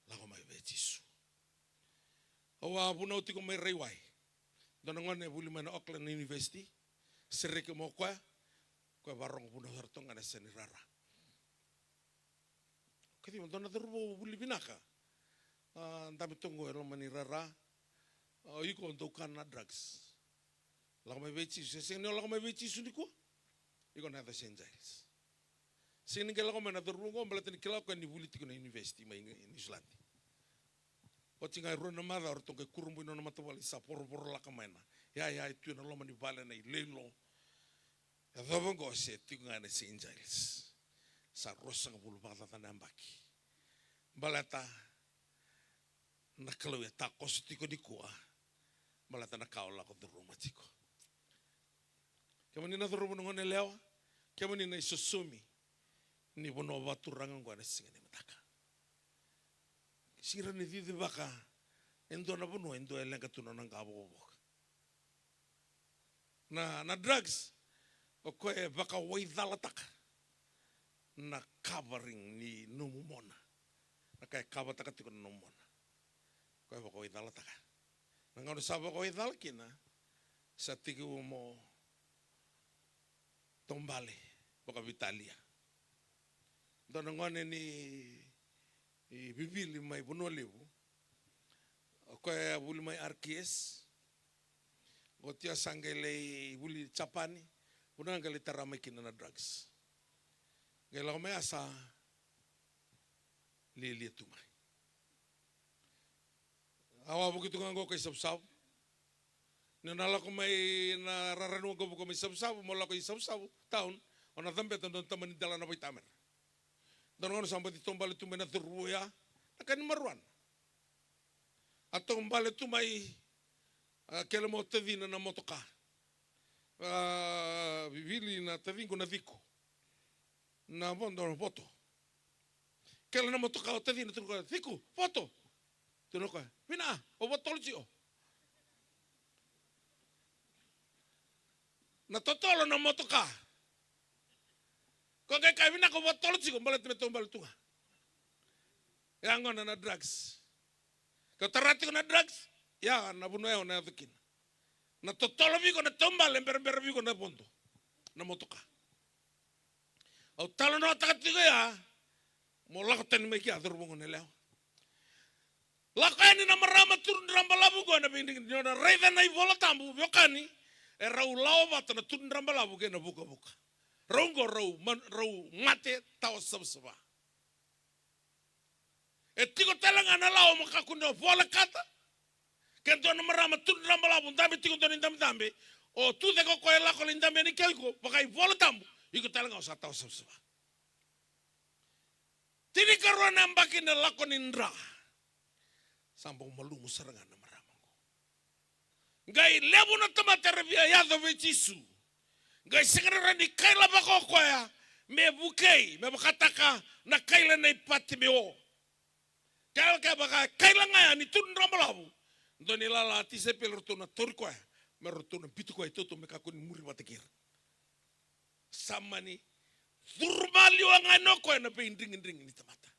Lako mai vei Jisu. Au a vunau tiko mai Raiwai. Dua na gone e vuli mai na Auckland University. Sereki mai o koya. Koya vakarogo vunau sara toka ga na sega ni rara. Kaciva, dua na cauravou vuli vinaka. A, dabe toka qo e loma ni rara. A, iko dau kana na drugs. Lako mai vei Jisu. E sega ni o lako mai vei Jisu nikua, iko na yaco Saint Giles. Sega ni qai lako mai na cauravou oqo, baleta ni kila o koya ni vuli tiko na university mai Ni-, Niusiladi. Oti ga e rua na macawa, ratou qai kurabui na nona matavuvale, sa vorovoro laka mai na yaya e tu ena loma ni vale, na iloilo. Yacova oqo se tiko ga ena Saint Giles. Sa ruasagavulu vakacaca na yabaki. Baleta na Kalou e takoso tiko nikua. Baleta na ka o lako curuma tiko. Kemuni na cauravou, na gone yalewa, kemuni na isosomi ni vanua vakaturaga oqo ena siga ni mataka. Sega ni rawa ni cicivaka e dua na vanua e dua e leqa tu na nona qa vokavoka. Na, na drugs, o koya e vakawaicalataka na covering ni nomu mona. Na ka e kavataka tiko na nomu mona. O koya e vakawaicalataka. Na gauna sa vakawaicala kina, sa tekivu mo taubale vakaveitalia. Dua na gone ni, i Vivili mai Vanua Levu. O koya e vuli mai R K S. Oti ya sa qai lai vuli Japani. Vanua qai lai tara mai kina na drugs. Qai lako mai ya sa lialia tu mai. Au a vuki tu ga qo kai Savusavu. Ni o na lako mai na rara ni waqavuka mai Savusavu, mo lako i Savusavu town, o na cabeta dua na tamani dela na vaitamera. Dua na gauna sa baci taubale tu mai na cauravou ya, na ka ni marijuana. A taubale tu mai, a, kele mai o tacina na motoka. A, vivili na taciqu na ciko. Na vodo, voto. Kele na motoka o tacina, tukuna o koya, "Ciko, voto." Tukuna o koya, "Vina, au voto tolo tiko." Na totolo na motoka. Ko qai kaya, "Vina, au voto tolo tiko," baleta me taubale tu ga. Ya gona na drugs. Ke o tara tiko na drugs, ya na vanua ya o na yaco kina. Na totolo vei iko na taubale, berabera vei iko na vodo, na motoka. Au talanoataka tiko ya, mo lako tani mai kea, cauravou, goneyalewa. Lako yani na marama tudrabalavu qo ena veidrigidrigi, ni o na raica na iVolatabu, veiwekani, e rau lawa vata na tudrabalavu kei na vukavuka. Rau qo rau ma-, rau mate tawa savasava. E tiko tale ga na lawa mo kakua ni o volekata. Ke dua na marama tudrabalavu dabe tiko dua na idabedabe, o tucake o koya e lako lai dabe yani kea o iko, vaka iVolatabu, iko tale ga o sa tawa savasava. Tinikarua na yabaki na lako ni dra. Sa bau malumu sara ga na marama qo. Qai levu na tamata era via yaco vei Jisu. Qai sega ni rawa ni kailavaka o koya me vukei, me vakataka na kaila nei Patimeo. Kevaka, kevaka e kaila ga yani tudrabalavu, dua na ilala tisaipeli ratou na tauri koya, me ratou na biuti koya i toto me kakua ni muri vata kei ira. Sa mani curu maliwa ga yani o koya ena veidrigidrigi ni tamata.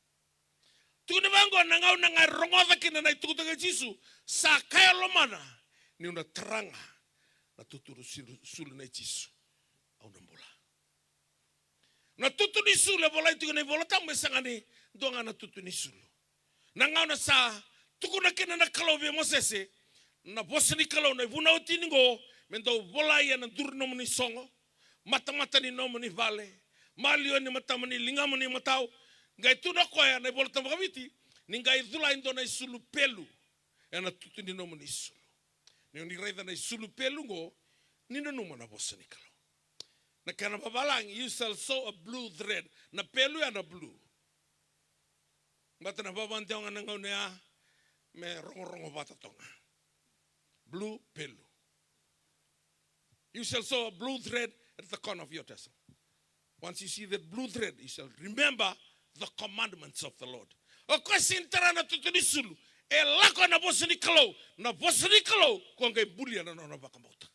Tukuni vaqo, na gauna ga e rogoca kina na itukutuku i Jisu, sa kaya e lomana, "Niu na tara ga na tutu ni sulu, sulu nei Jisu, au na bula." Na tutu ni sulu e volai tiko ena iVolatabu, e sega ni dua ga na tutu ni sulu. Na gauna sa tukuna kina na Kalou vei Mosese na vosa ni Kalou, na ivunau e tini qo, me dau volai ena duru ni nomuni sogo, matamata ni nomuni vale, maliwa ni matamuni, ligamuni imatau. Qai tukuna o koya na iVolatabu vakaViti, ni qai cula e dua na isulu pelu ena tutu ni nomuni sulu. Ni oni raica na isulu pelu qo, ni nanuma na vosa ni Kalou. Na kena vavalagi, "You shall sow a blue thread." Na pelu ya na blue. Baleta na vakadewa ga na gauna ya me rogorogo vata toka ga. Blue, pelu. "You shall sow a blue thread at the corner of your tassel. Once you see that blue thread, you shall remember the commandments of the Lord." O koya sega ni tara na tutu ni sulu, e lako ena vosa ni Kalou, na vosa ni Kalou, ko qai bulia na nona vakabauta.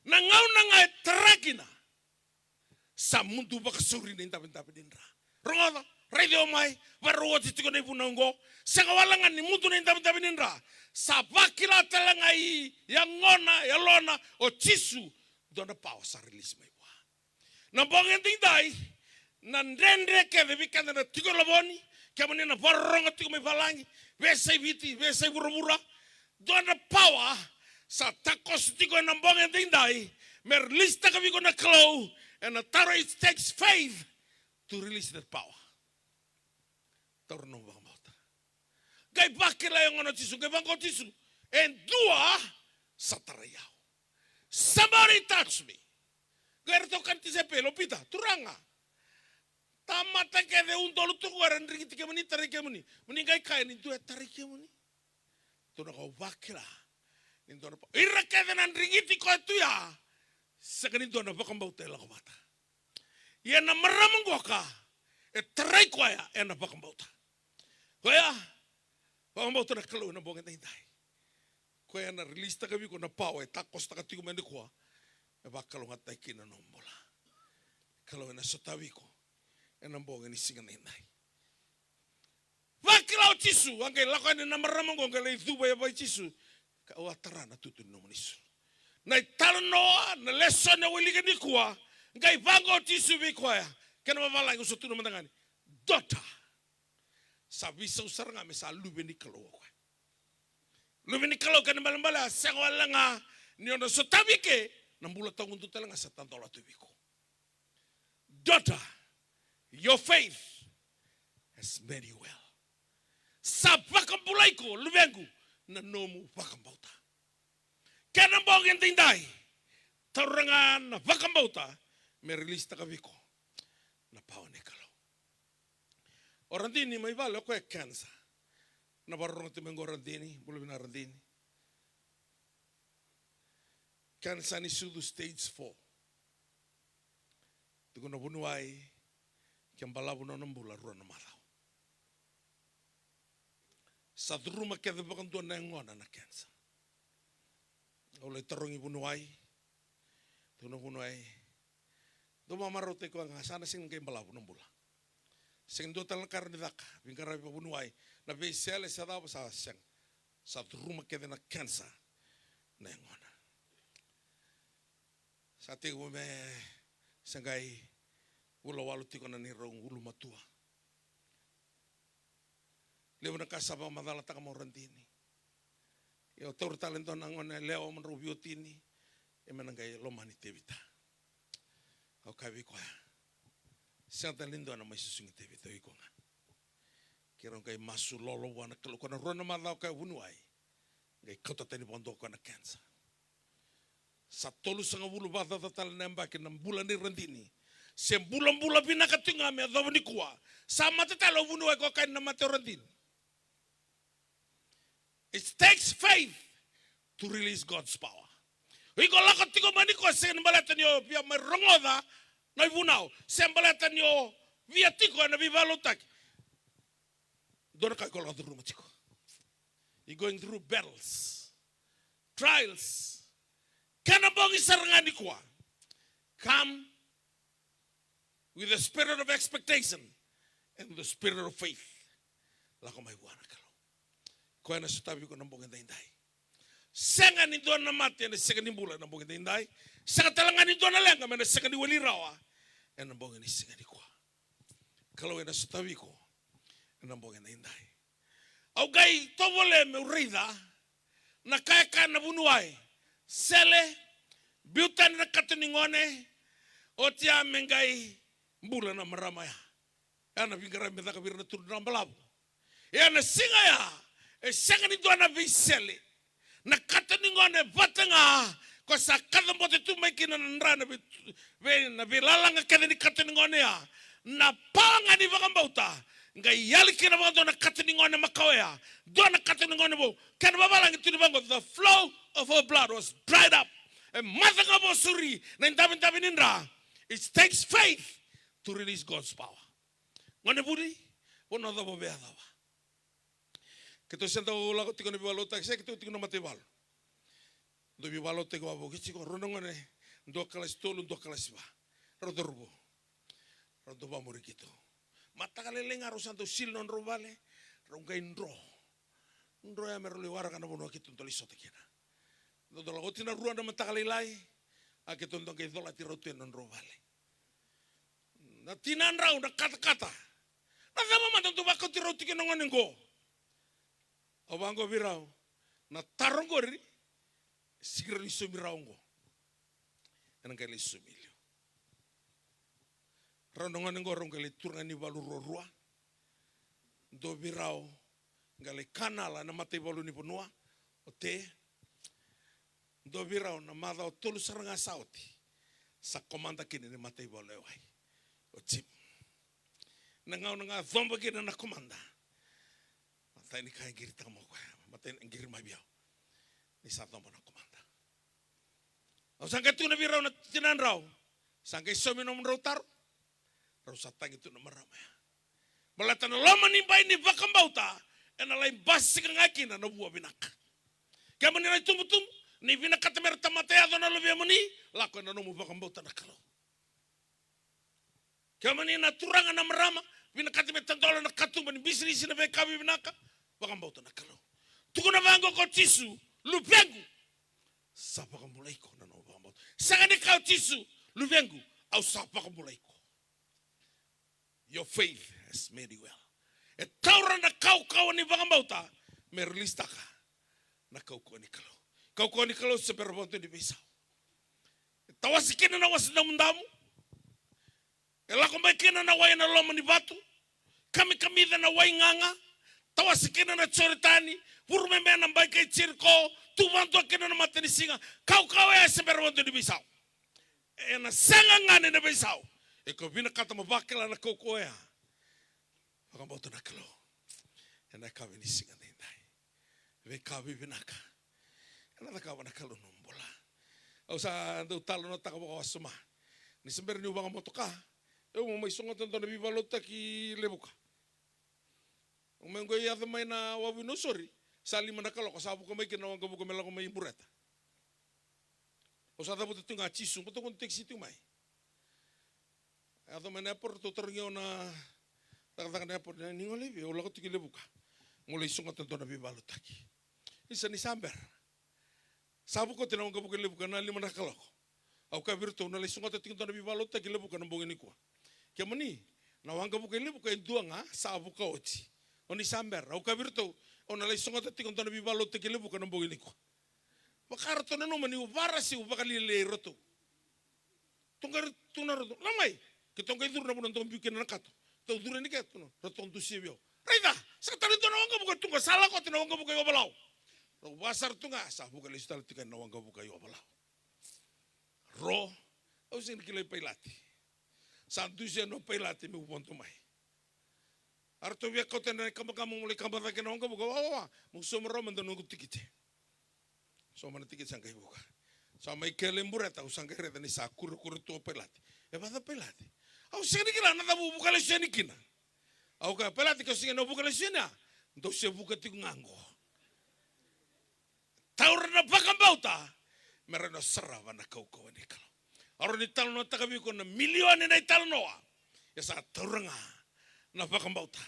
Na gauna ga e tara kina, sa mudu vakasauri na idabedabe ni dra. Rogoca, raici au mai, vakarau oti tiko na ivunau oqo. Sega wale ga ni mudu na idabedabe ni dra. Sa vakila tale ga i yagona, yalona o Jisu, dua na pawa sa release mai vua. Na bogi edaidai, na dredre kece vei keda na tiko e Lovoni, kemuni na vakarorogo tiko mai valagi, veiyasai Viti, veiyasai vuravura. Dua na pawa sa takoso tiko ena bogi edaidai, me release taka vei iko na Kalou, ena taro, it takes faith to release that power. Taura na nomu vakabauta. Qai vakila e gona o Jisu, qai vaqo o Jisu, "E dua sa tarai au." Somebody touch me. Qai ratou kaya na tisaipeli, "O Pita, Turaga, tamata kece e udolu tu qo era drigiti kemuni, tarai kemuni. Mo ni qai kaya ni dua e tarai kemuni?" Tukuna o koya, "Au vakila ni dua na pa-, ira kece na drigiti koya tu ya, sega ni dua na vakabauta e lako vata." Ia na marama qoka, e tarai koya ena vakabauta. Koya, vakabauta na Kalou ena bogi edaidai. Koya ena release taka vei iko na pawa e takosotaka tiko mai nikua. Me vakalougatataki kina na nomu bula. Kalou ena sotavi iko ena bogi ni siga edaidai. Vakila o Jisu, a qai lako yani na marama qo, qai lai cuva e yavai Jisu. Ka, "Au a tara na tutu ni nomuni sulu." Na italanoa, na lesoni au wilika nikua, qai vaqo o Jisu vei koya. Kena vavalagi au sa tukuna mada ga ni, "Daughter." Sa veisau sara ga me sa luve ni Kalou o koya. Luve ni Kalou, kena ibalebale a sega wale ga ni o na sotavi ike, na bula tawamudu tale ga sa tadola tu vei iko. Daughter, your faith has made you well. Sa vakabulai iko, luvequ, na nomu vakabauta. Kena bogi edaidai, taura ga na vakabauta me release-taka vei iko na power ni Kalou. O Radini mai vale, o koya e cancer. Na vakarorogo tiko mai qo, Radini, bula vinaka Radini. Cancer ni sucu stage four. Tiko na vuniwai, ke balavu na nona bula, rua na macawa. Sa curuma kece vakadua na yagona na cancer. Au lai tarogi vuniwai, tukuna vuniwai, dou vakamarautaki koya ga, sa na sega ni qai balavu na bula. Sega ni dua tale na ka rawa ni caka, veiqaravi vakavuniwai. Na veisele se cava sa sega. Sa curuma kece na cancer na yagona. Sa tekivu me se qai vula walu tiko na neirau ulumatua. Levu na ka sa vakamacalataka mai o Radini. Ia au taura tale e dua na gone yalewa mo drau veiwatini, ia me na qai lomani Tevita. Au kaya vei koya, sega tale ni dua na mai susugi Tevita, o iko ga. Keirau qai masu lolo vua na Kalou, ko na rua na macawa, o koya vuniwai. Qai kauta tani vakadua o koya na cancer. Sa tolusagavulu vakacaca tale na yabaki na bula nei Radini. Se bulabula vinaka tiko ga me yacova nikua. Sa mate tale o vuniwai, ko kaya ni na mate o Radini. It takes faith to release God's power. O iko lako tiko mai nikua, sega ni baleta ni o via mai rogoca na ivunau, se baleta ni o via tiko ena veivakalotutaki. Dua na ka iko lako curuma tiko. You're going through battles, trials. Kena bogi sara ga nikua, come with the spirit of expectation and the spirit of faith. Lako mai vua na Kalou. Koya ena sotavi iko na bogi edaidai. Sega ni dua na mate ena sega ni bula ena bogi edaidai. Sega tale ga ni dua na leqa me na sega ni wali rawa ena bogi ni siga nikua. Kalou ena sotavi iko ena bogi edaidai. Au qai tovolea meu raica na ka e kaya na vuniwai. Sele, biu tani na katonigone, oti ya me qai bula na marama ya. Ya na veiqaravi me caka vei ira na turaga balavu. Ia na siga ya, e sega ni dua na veisele. Na katonigone vata ga, ko sa kacabote tu mai kina na dra na vei, vei, na veilalaga kece ni katonigone ya. Na pawa ga ni vakabauta, qai yali kina vakadua na katonigone makawa ya. Dua na katonigone vou, kena vavalagi tukuni vaqo, the flow of her blood was dried up. E maca ga vua sori na idavidave ni dra. It takes faith to release God's power. Gone vuli, vanua cava o via yacova. Keitou se dau lako tiko na veivakalotutaki, se keitou tiko na mataivalu. Dau veivakalotutaki wavoki tiko, rua na gone, dua kalasi tolu, dua kalasi va. Rau cauravou. Rau dau vakamuri keitou. Mataka lailai ga rau sa dau sili nodrau vale, rau qai dro. Dro ya me rau lai waraka na vanua keitou dau lai sota kina. Dau dau lako oti na rua na mataka lailai, a keitou dau qai colati rau tu ena nodrau vale. Na tinadrau na katakata. Na cava mada dau vakauti rau tiko na gone qo? Au vaqo vei rau, na taro qori, sega ni rau lai saumi rawa qo. Ena qai lai saumi liu. Rau na gone qo rau qai lai turaga ni valu ruarua. Dua vei rau qai lai kanala ena mataivalu ni vanua o Te. Dua vei rau na macawa tolu sara ga sa oti, sa komada kina ni mataivalu e wai o Jim. Na gauna ga coba kina na komada, matai ni ka e qiritaka mai o koya, matai ni qiri mai vei au ni sa coba na komada. Au sa qai tukuna vei rau na tinadrau, sa qai saumi nomudrau taro. Rau sa tagi tu na marama ya. Baleta na loma ni bai ni vakabauta, ena lai basika ga kina na vua vinaka. Kemuni na itubutubu, ni vinakata mera tamata yaco na luvemuni, lako ena nomu vakabauta na Kalou. Kemuni na turaga, na marama, vinakata me tadola na katuba ni bisinisi, na veika vivinaka, vakabauta na Kalou. Tukuna vaqo ko Jisu, luvequ, sa vakabulai iko na nomu vakabauta. Sega ni kaya o Jisu, luvequ, au sa vakabulai iko. Your faith has made you well. E taura na kaukauwa ni vakabauta me release-taka na kaukauwa ni Kalou. Kaukauwa ni Kalou se bera vakadua ni veisau. E tawase kina na Wasa Damudamu. E lako mai kina na wai ena loma ni vatu. Kamikamica na wai gaga. Tawase kina na Joritani. Vuru me bena bai kei Jeriko, tu vakadua kina na matanisiga, kaukauwa e se bera vakadua ni veisau. Ena sega ga ni na veisau. E ko vinakata mo vakila na kaukauwa ya. Vakabauta na Kalou. Ena yakavi ni siga daidai. Veika vivinaka ena cakava na Kalou na bula. Au sa dau talanoataka vakawasoma. Ni se bera niu vakamotoka, au mai sogota dua na veivakalotutaki Levuka. Au mai qo yaco mai na wavu i Nausori, sa lima na kaloko, sa vuka mai kina na waqavuka me lako mai Bureta. Au sa cavuta tu ga Jisu, bau toka na tekisi tu mai. Yaco mai na airport, ratou tarogi au na cakacaka na airport, ni gole i vei? Au lako tiko i Levuka. Meu lai sogota dua na veivakalotutaki. Isa, ni sa bera. Sa vuka oti na waqavuka i Levuka na lima na kaloko. Au kaya vei iratou, na lai sogota tiko dua na veivakalotutaki i Levuka na bogi nikua. Kemuni, na waqavuka i Levuka e dua ga, sa vuka oti. O ni sa bera. Au kaya vei iratou, au na lai sogota tiko dua na veivakalotutaki i Levuka na bogi nikua. Vaka ratou nanuma niu vakarasi, au vakalialiai iratou. Toqai tu na ratou, la mai. Keitou qai curu na vanua dou biu kina na kato. Tou curu yani ke tu na, ratou dusia vei au. Raica, sa tale dua na waqavuka tu ga, sa lako oti na waqavuka i Ovalau. Rau vasara tu ga, sa vuka lesu tale tiko na waqavuka i Ovalau. Ro, au sega ni kilai pailate. Sa dusia na pailate meu vodo mai. A ratou via kauta na ikabakaba meu lai kaba cake na waqavuka, wa, wa, wa. Meu sauma rawa mada noqu tikite. Sauma na tikite, sa qai vuka. Sa mai kele i Bureta, au sa qai raica ni sa kurekure tu o pailate. E vaka pailate? Au sega ni kila na cava au vuka lesu yani kina. Au kaya, pailate, ke o sega ni vuka lesu yani, a dou se vuka tiko ga qo. Taura na vakabauta me rawa ni o sarava na kaukauwa ni Kalou. Au rawa ni talanoataka vei iko na milioni na italanoa. Ia sa taura ga na vakabauta.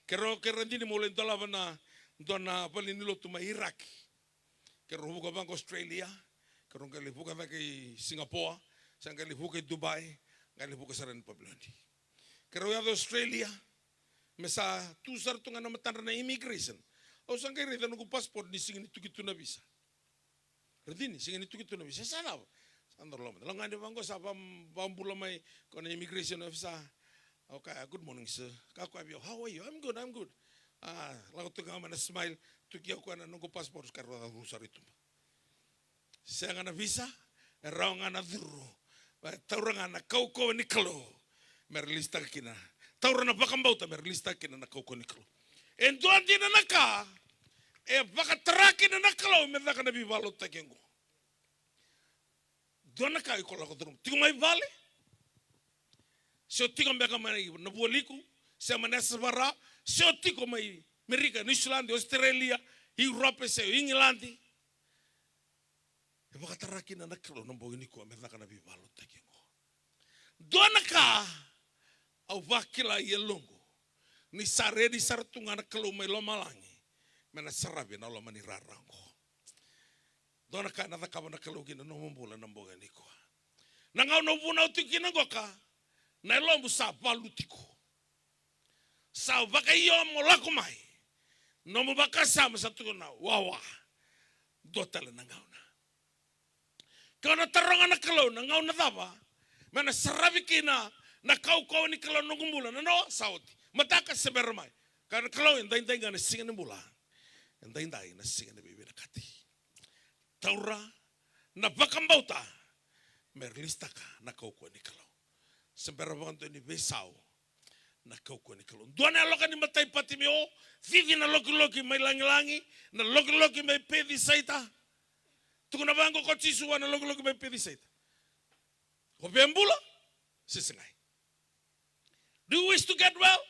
Keirau, keirau dina meu lai dolava na dua na valenilotu mai Iraki. Keirau vuka vaqo Australia, keirau qai lai vuka cake i Singapore, sa qai lai vuka i Dubai, qai lai vuka sara i Papiloni. Keirau yaco Australia, me sa tu sara tu ga na matadra na immigration. Au sa qai raica noqu passport ni sega ni tuki tu na visa. Radini, sega ni tuki tu na visa. Sa cava? Sa dau lako mada. Lako ga yani vaqo sa va, vabula mai ko na immigration officer. Au kaya, "Good morning, sir." Ka koya vei au, "How are you?" "I'm good, I'm good." A, lako tu ga mai na smile, tuki au koya na noqu passport, ka rau curu sara i tuba. Sega na visa, e rawa ga na curu. Taura ga na kaukauwa ni Kalou me rilisitaka kina. Taura na vakabauta me rilisitaka kina na kaukauwa ni Kalou. E dua dina na ka e vakatara kina na Kalou me caka na veivakalotutaki oqo. Dua na ka iko lako curuma tiko mai vale, se o tiko beka mai na Vualiku, se mai na yasavara, se o tiko mai Merika, Niusiladi, Ositerelia, Europe, se Igiladi. E vakatara kina na Kalou na bogi nikua me caka na veivakalotutaki oqo. Dua na ka au vakila e yaloqu, ni sa redi sara tu ga na Kalou mai lomalagi me na saravi na loma ni rara oqo. Dua na ka ena cakava na Kalou kina nomu bula na bogi nikua. Na gauna o vunau tiko kina qoka, na yalomu sa valu tiko. Sa vakaio mo lako mai. Nomu vakasama sa tukuna, wawa. Dua tale na gauna. Ke o na taroga na Kalou na gauna cava me na saravi kina na kaukauwa ni Kalou noqu bula, na noa sa oti. Mataka se bera mai. Kaya na Kalou, e daidai ga na siga ni bula. E daidai na siga ni veivinakati. Taura na vakabauta me rilisitaka na kaukauwa ni Kalou. Se bera vakadua ni veisau na kaukauwa ni Kalou. Dua na yaloka ni matai Patimeo, cici na lokiloki mai lagilagi, na lokiloki mai Pecisaita. Tukuna vaqo ko Jisu vua na lokiloki mai Pecisaita, o via bula se segai? Do you wish to get well?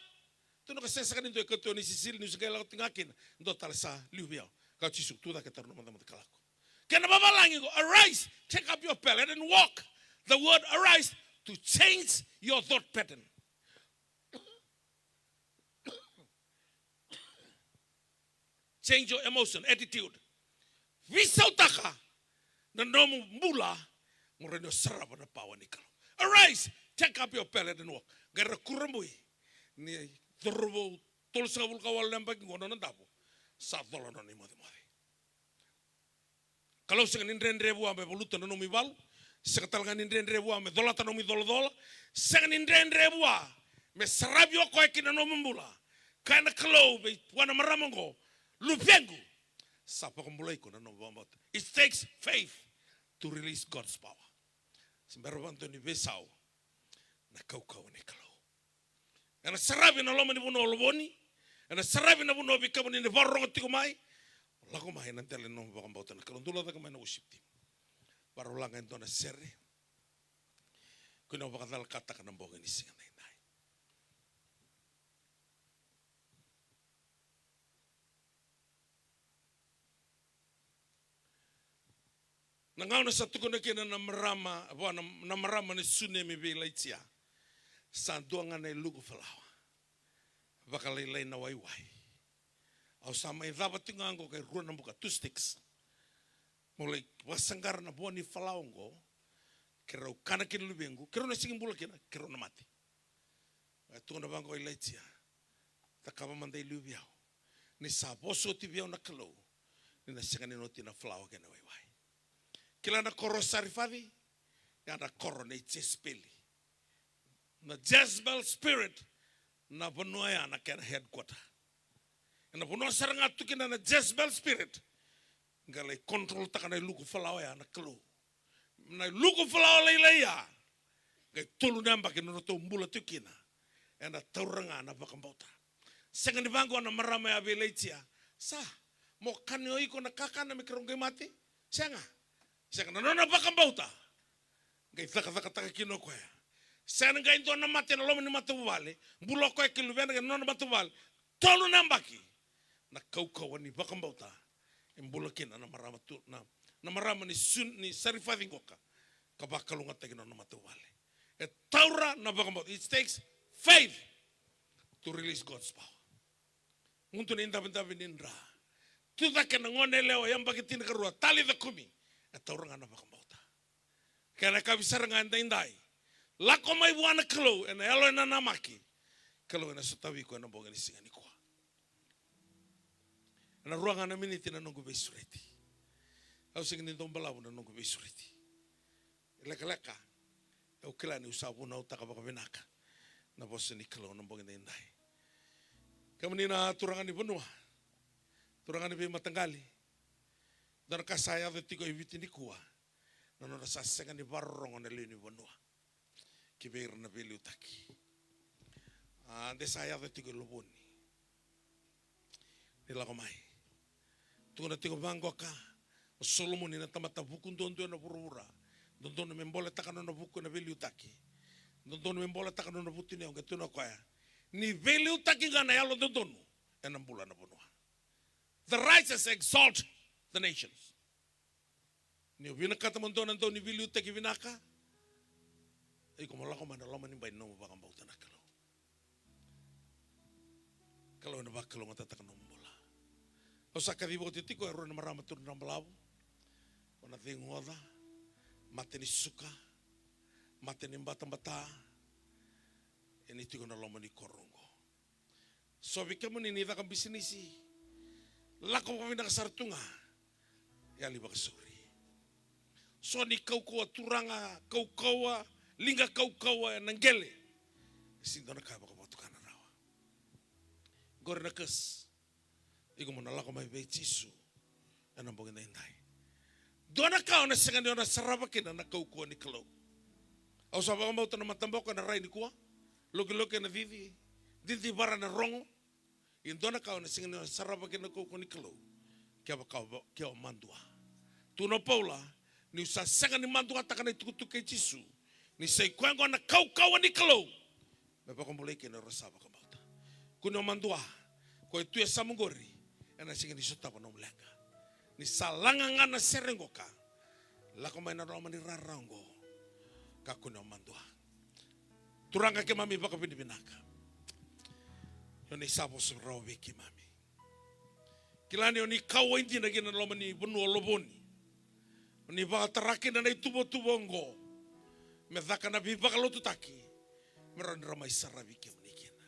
Tukuna ko, sega saka ni dua e kauti au ni sisili niu se qai lako tiko ga kina, dua tale sa liu vei au. Kaya o Jisu, tu cake, taura na nomu icamocala ka lako. Kena vavalagi qo, arise, take up your pallet and walk. The word arise, to change your thought pattern. Change your emotion, attitude. Veisautaka na nomu bula, mo rawa ni o sarava na pawa ni Kalou. Arise, take up your pallet and walk. Qai ra kurabui ni cauravou tolusagavulu ka walu na yabaki qo, nona davo sa cola nona imocemoce. Kalou sega ni dredre vua me valuta na nomu ivalu. Sega tale ga ni dredre vua me colata na nomu icolacola. Sega ni dredre vua me saravi o koya ki na nomu bula. Kaya na Kalou vei vua na marama oqo, Luvequ, sa vakabulai iko na nomu vakabauta. It takes faith to release God's power. Se bera vakadua ni veisau na kaukauwa ni Kalou. Ena saravi na loma ni vanua o Lovoni. Ena saravi na vanua vei kemuni ni vakarorogo tiko mai. Lako mai ena dela ni nomu vakabauta na Kalou. Dou lako cake mai na worship team. Vakarau laga e dua na sere. Kua ni vakacalakataka na bogi ni siga edaidai. Na gauna sa tukuna kina na marama, vua na, na marama ni Sunemi vei Ilaija. Sa dua ga na iluku falawa. Vakalailai na waiwai. Au sa mai cava tiko ga qo kei rua na buka, two sticks. Mo lai vakasaqara na vua ni falawa qo. Keirau kana kina luvequ, keirau na sigi bula kina, keirau na mate. E tukuna vaqo o Ilaija, cakava mada i liu vei au. Ni sa vosa oti vei au na Kalou, ni na sega ni noti na falawa kei na waiwai. Kila na koro Sarifaci, ya na koro nei Jesipeli. Na Jezebel spirit, na vanua ya na kena headquarter. Ena vanua sara ga tu kina na Jezebel spirit, qai lai control taka na iluku falawa ya na Kalou. Na iluku falawa lailai ya. Qai tolu na yabaki na nodratou bula tiko kina. Ena taura ga na vakabauta. Sega ni vaqo na marama ya vei Ilaija. Sa, mo kania o iko na kakana me keirau qai mate? Sega. Sega, na nona vakabauta. Qai cakacakataka kina o koya. Sega ni qai dua na mate na loma ni matavuvale. Bula o koya kei luvena kei na nona matavuvale. Tolu na yabaki. Na kaukauwa ni vakabauta. E bula kina na marama tu, na, na marama ni Sun, ni Sarifaci qoka. Ka vakalougatataki na nona matavuvale. E taura na vakabauta. It takes faith to release God's power. Mudu na idavedave ni dra. Tucake na gone yalewa yabaki tinikarua, talica kumi. E taura ga na vakabauta. Kena yakavi sara ga edaidai. Lako mai vua na Kalou, ena yalo ena namaki. Kalou ena sotavi iko ena bogi ni siga nikua. Ena rua ga na miniti na noqu veisureti. Au sega ni dau balavu na noqu veisureti. Lekaleka, au kila niu sa vunautaka vakavinaka na vosa ni Kalou na bogi edaidai. Kemuni na turaga ni vanua, turaga ni veimataqali, dua na ka sa yaco tiko e Viti nikua, na nodra sa sega ni vakarorogo na lewe ni vanua. Ki vei ira na veiliutaki. A, de sa yaco tiko e Lovoni. Ni lako mai. Tukuna tiko vaqoka o Solomoni na tamata vuku duadua ena vuravura. Dodonu me boletaka nona vuku ena veiliutaki. Dodonu me boletaka nona vutuniyau, qai tukuna o koya, ni veiliutaki ga na yalododonu ena bula na vanua. The righteous exalt the nations. Ni o vinakata mo dua na dau ni veiliutaki vinaka, iko mo lako mai na loma ni bai ni nomu vakabauta na Kalou. Kalou ena vakalougatataka nomu bula. Au sa kaciva oti tiko e rua na marama turaga balavu. O na cegu oca, mate ni suka, mate ni batabata. Eni tiko na loma ni koro oqo. So vei kemuni ni caka bisinisi, lako vakavinaka sara tu ga. Yali vakasauri. So ni kaukauwa turaga, kaukauwa, liga kaukauwa ena qele. E sega ni dua na ka e vakavatukana rawa. Qori na kasi. Iko mo na lako mai vei Jisu ena bogi edaidai. Dua na ka o na sega ni o na sarava kina na kaukauwa ni Kalou. Au sa vakabauta na mataboko ena rai nikua. Lokiloki ena cici. Didivara na rogo. Ia dua na ka o na sega ni o na sarava kina na kaukauwa ni Kalou. Kevaka o va-, ke o madua. Tukuna o Paula, niu sa sega ni maduataka na itukutuku kei Jisu. Ni sa i koya oqo na kaukauwa ni Kalou. Me vakabulai kina era sa vakabauta. Kua ni o madua, ko e tu e yasamu qori, ena sega ni sotava nomu leqa. Ni sa laga ga na sere qoka, lako mai na loma ni rara oqo, ka kua ni o madua. Turaga keimami vakavinavinaka. Io ni sa vosa rawa vei keimami. Kila ni o ni kauwai dina kina na loma ni vanua o Lovoni. O ni vakatara kina na ituvatuva oqo. Me caka na veivakalotutaki. Me rawa ni ra mai saravi kemuni kina.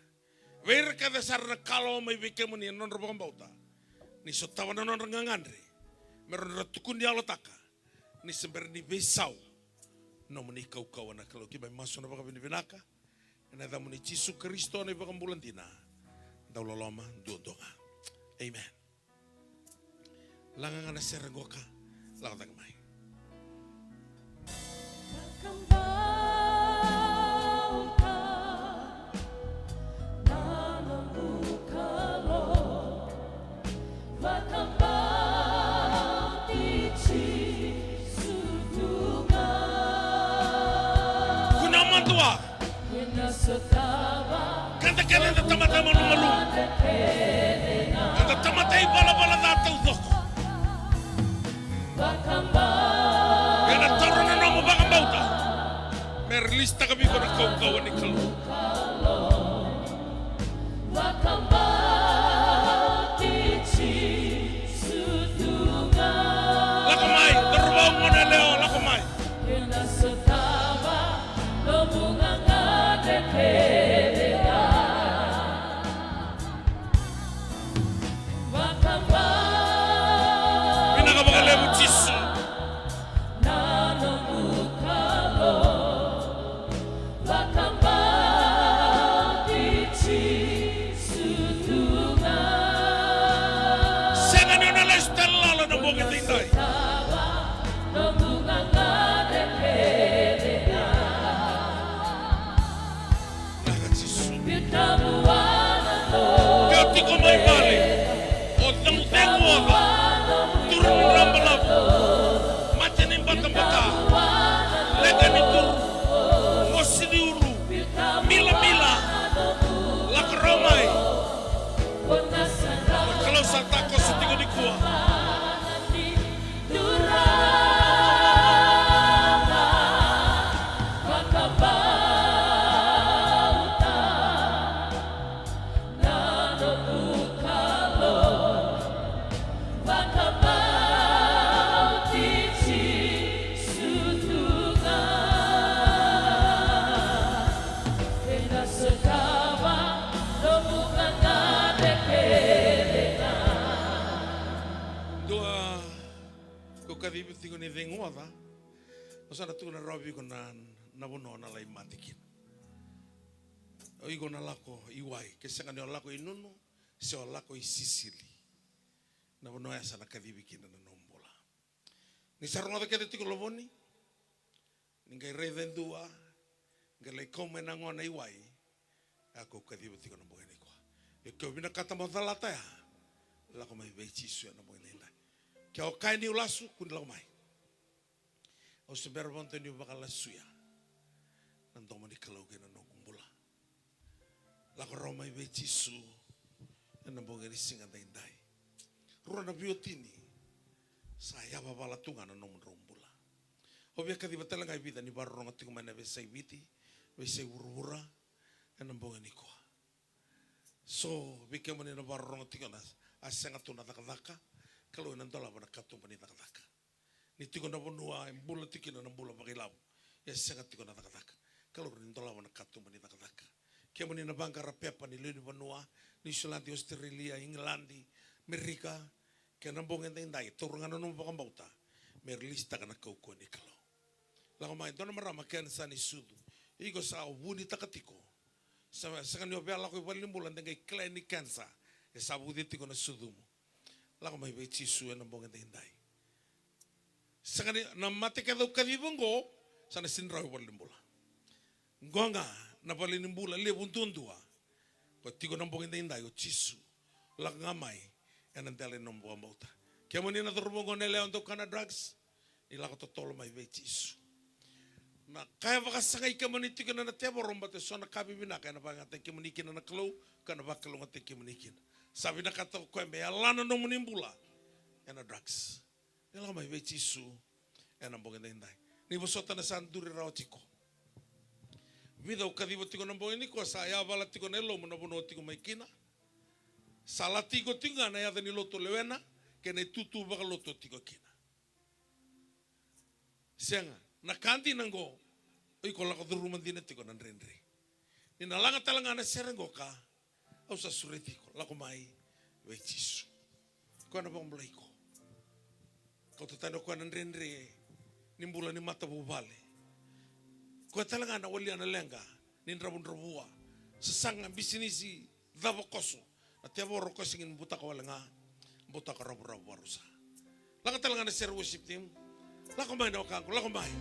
Vei ira kece sara na kalawa mai vei kemuni ena nodra vakabauta. Ni sotava na nodra gagadre. Me rawa ni ra tukuni yalotaka. Ni se bera ni veisau. Nomuni kaukauwa na Kalou, keimami masu na vakavinavinaka. Ena yacamuni Jisu Karisito na iVakabula dina. Dau loloma duadua ga. Amen. Laga ga na sere qo ka. Lako cake mai. Kuna madua. Keda kece eda tamata malumalumu. Eda tamata ivalavala ca taucoko. Ena taura na nomu vakabauta me release-taka vei iko na kaukauwa ni Kalou. Lako mai, cauravou, gone yalewa, lako mai. Vinaka vakalevu Jisu. Sega ni o na lesu tale lala na bogi edaidai. Vinaka Jisu. Ke o tiko mai vale, o cegu, cegu oca, turu ni drau balavu, mate ni batabata, leqa ni turu, mosi ni ulu, milamila, lako rawa mai. Na Kalou sa takoso tiko nikua. Dua, ko kacivi tiko ni cegu oca. Au sa na tukuna rawa vei iko na, na vanua o na lai mate kina. O iko na lako i wai, ke sega ni o lako i nunu, se o lako i sisili. Na vanua ya sa na kacivi kina na nomu bula. Ni sa rogoca kece tiko Lovoni, ni qai raica e dua, qai lai kau mai na gona i wai, a kau kaciva tiko na bogi nikua. Io ke o vinakata mo calata ya, lako mai vei Jisu ena bogi nikua. Ke o kaya niu lasu, kua ni lako mai. Au se bera vakadua niu vakalasuya na domo ni Kalou kei na noqu bula. Lako rawa mai vei Jisu ena bogi ni siga daidai. Rua na veiwatini sa yavavala tu ga na nomudrau bula. Au via kaciva tale ga e vica ni vakarorogo tiko mai na veiyasai Viti, veiyasai vuravura, ena bogi nikua. So vei kemuni na vakarorogo tiko na, a sega tu na cakacaka, Kalou ena dolava na katuba ni cakacaka. Ni tiko na vanua e bula tiko kina na bula vakailavo, ia e sega tiko na cakacaka, Kalou ni dolava na katuba ni cakacaka. Kemuni na vaqara pepa ni lewe ni vanua, Niusiladi, Ositerelia, Igiladi, Merika, kei na bogi edaidai, taura ga na nomu vakabauta me release-taka na kaukauwa ni Kalou. Lako mai, dua na marama kenisa ni sucu. Iko sa vunitaka tiko. Sa sega ni o via lako i valenibula de qai kila ni kenisa e sa vuce tiko na sucumu. Lako mai vei Jisu ena bogi edaidai. Sega ni na mate kece au kaciva oqo, sa na sega ni rawa i valenibula. Qo ga na valenibula levu duadua. Ko tiko na bogi edaidai o Jisu. Lako ga mai ena dela ni nomu vakabauta. Kemuni na cauravou, gone yalewa dau kana drugs, ni lako totolo mai vei Jisu. Na ka e vakasagai kemuni tiko na, na tevoro, baleta so na ka vivinaka ena vakayagataki kemuni kina na Kalou, ka na vakalougatataki kemuni kina. Sa vinakata o koya me yala na nomuni bula ena drugs. Ni lako mai vei Jisu ena bogi edaidai. Ni vosota na sa duri rawa tiko. Vica au kaciva tiko na bogi nikua, sa yavala tiko na yalomu na vanua tiko mai kina. Sa lati iko tiko ga na yaca ni lotu o lewena kei na itutu vakalotu o tiko kina. Sega, na ka dina oqo, o iko lako curuma dina tiko na dredre. Ni na laga tale ga na sere oqo ka, au sa sureti iko, lako mai vei Jisu. Koya na vakabulai iko. Kauta tani o koya na dredre ni bula ni matavuvale. Koya tale ga na walia na leqa ni dravudravua, sasaga, bisinisi, cava koso. Na tevoro koya sega ni butaka wale ga, butaka ravuravu vakarusa. Lako tale ga na sere worship team. Lako mai na wekaqu, lako mai.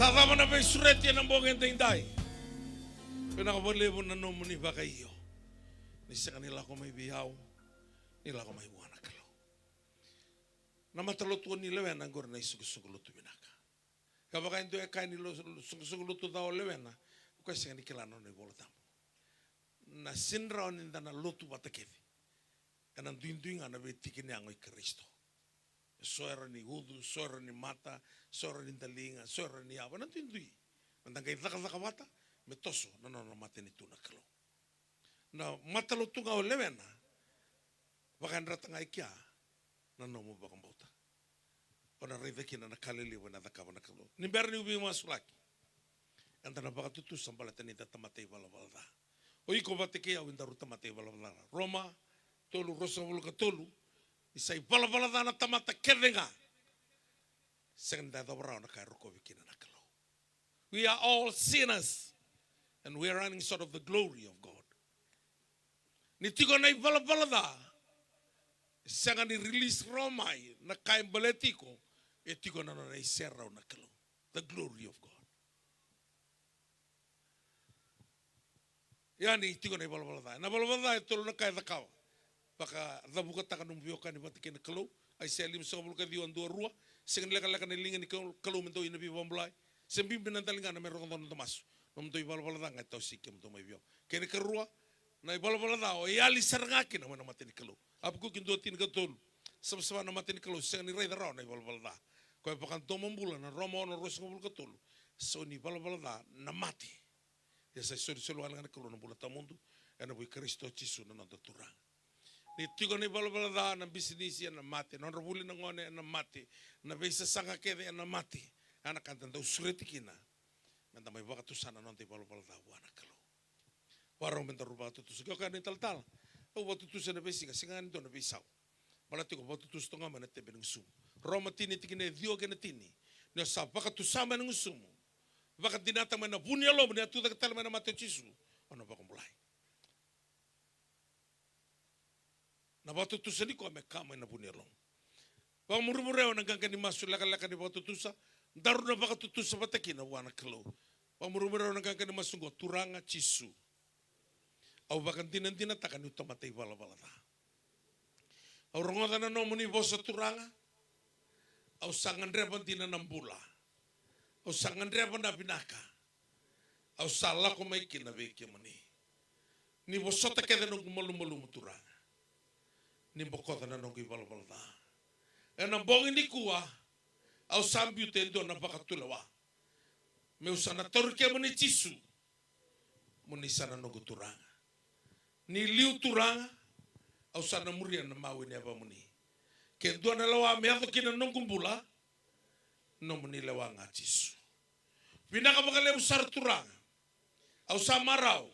Sa cava na veisureti ena bogi edaidai? Vinaka vakalevu na nomuni vakaio. Ni sega ni lako mai vei au, ni lako mai vua na Kalou. Na matalotu o ni lewena qori na isoqosoqo lotu vinaka. Ka vaka e dua e kaya ni lo-, lo-, soqosoqo lotu ca o lewena, o koya sega ni kila na nona iVola Tabu. Na sega ni rawa ni da na lotu vata kece. Ena duidui ga na veitiki ni yago i Karisito. So era ni ucu, so era ni mata, so era ni daliga, so era ni yava, na duidui. Meda qai cakacaka vata me toso na nona matanitu na Kalou. Na matalotu ga o lewena, vakayadrata ga i kea na nomu vakabauta. O na raica kina na ka lelevu ena cakava na Kalou. Ni bera niu veimasulaki, eda na vakatutusa baleta ni da tamata ivalavala ca. O iko vata kei au, edaru tamata ivalavala ca. Roma tolu, ruasagavulu ka tolu, ni sa ivalavala ca na tamata kece ga. Sega ni da yacova rawa na ka e rokovi kina na Kalou. We are all sinners and we are running short of the glory of God. Ni tiko na ivalavala ca, sega ni release rawa mai na ka e baleti iko, e tiko na nona iserau na Kalou. The glory of God. Ia ni tiko na ivalavala ca. Na ivalavala ca e tolu na ka e cakava. Vakacavukataka nomu veiwekani vata kei na Kalou. Aisea limasagavulu ka ciwa, dua, rua. Sega ni lekaleka na liga ni Kalou, Kalou me dau ina veivakabulai. Se bibi na daligana me rogoca na noda masu. Nomudou ivalavala ca ga e tawasei kemudou mai vei au. Kei na karua, na ivalavala ca o yali sara ga kina mai na mata ni Kalou. Apakuki dua, tinikatolu. Savasava na mata ni Kalou, sega ni raica rawa na ivalavala ca. Koya vakadomobula na Roma ono, ruasagavulu ka tolu. So ni ivalavala ca na mate. Ia sa isolisoli wale ga na Kalou na bula tawamudu ena vuku i Karisito Jisu na noda Turaga. Ni tiko na ivalavala ca, na bisinisi ena mate, na nodra vuli na gone ena mate, na veisasaga kece ena mate. Ia na ka da dau sureti kina, meda mai vakatusa na noda ivalavala ca vua na Kalou. Vakarau me daru vakatutusa. Ke o kaya na italatala, au vakatutusa ena veisiga, sega ni dua na veisau. Baleta iko vakatutusa toka ga mai na tebe ni gusumu. Roma tini, tikina e ciwa kei na tini. Ni o sa vakatusa mai na gusumu, vakadinata mai na vu ni yalomu ni a tucake tale mai na mate o Jisu, o na vakabulai. Na vakatutusa ni koya me ka mai na vu ni yalomu. Vakamurimuria au ena qaqa ni masu lekaleka ni vakatutusa, daru na vakatutusa vata kina vua na Kalou. Vakamurimuria au ena qaqa ni masu oqo, Turaga Jisu. Au vakadinadinataka niu tamata ivalavala ca. Au rogoca na nomuni vosa Turaga. Au sa gadreva dina na bula. Au sa gadreva na vinaka. Au sa lako mai kina vei kemuni. Ni vosota kece noqu malumalumu Turaga. Ni bokoca na noqu ivalavala ca. Ena bogi nikua, au sa biuta e dua na vakatulewa. Meu sa na tauri kemuni Jisu. Mo ni sa na noqu Turaga. Ni liu Turaga, au sa na muria na mawe ni yavamuni. Ke dua na lewa me yaco kina na noqu bula, nomuni lewa ga Jisu. Vinaka vakalevu sara Turaga. Au sa marau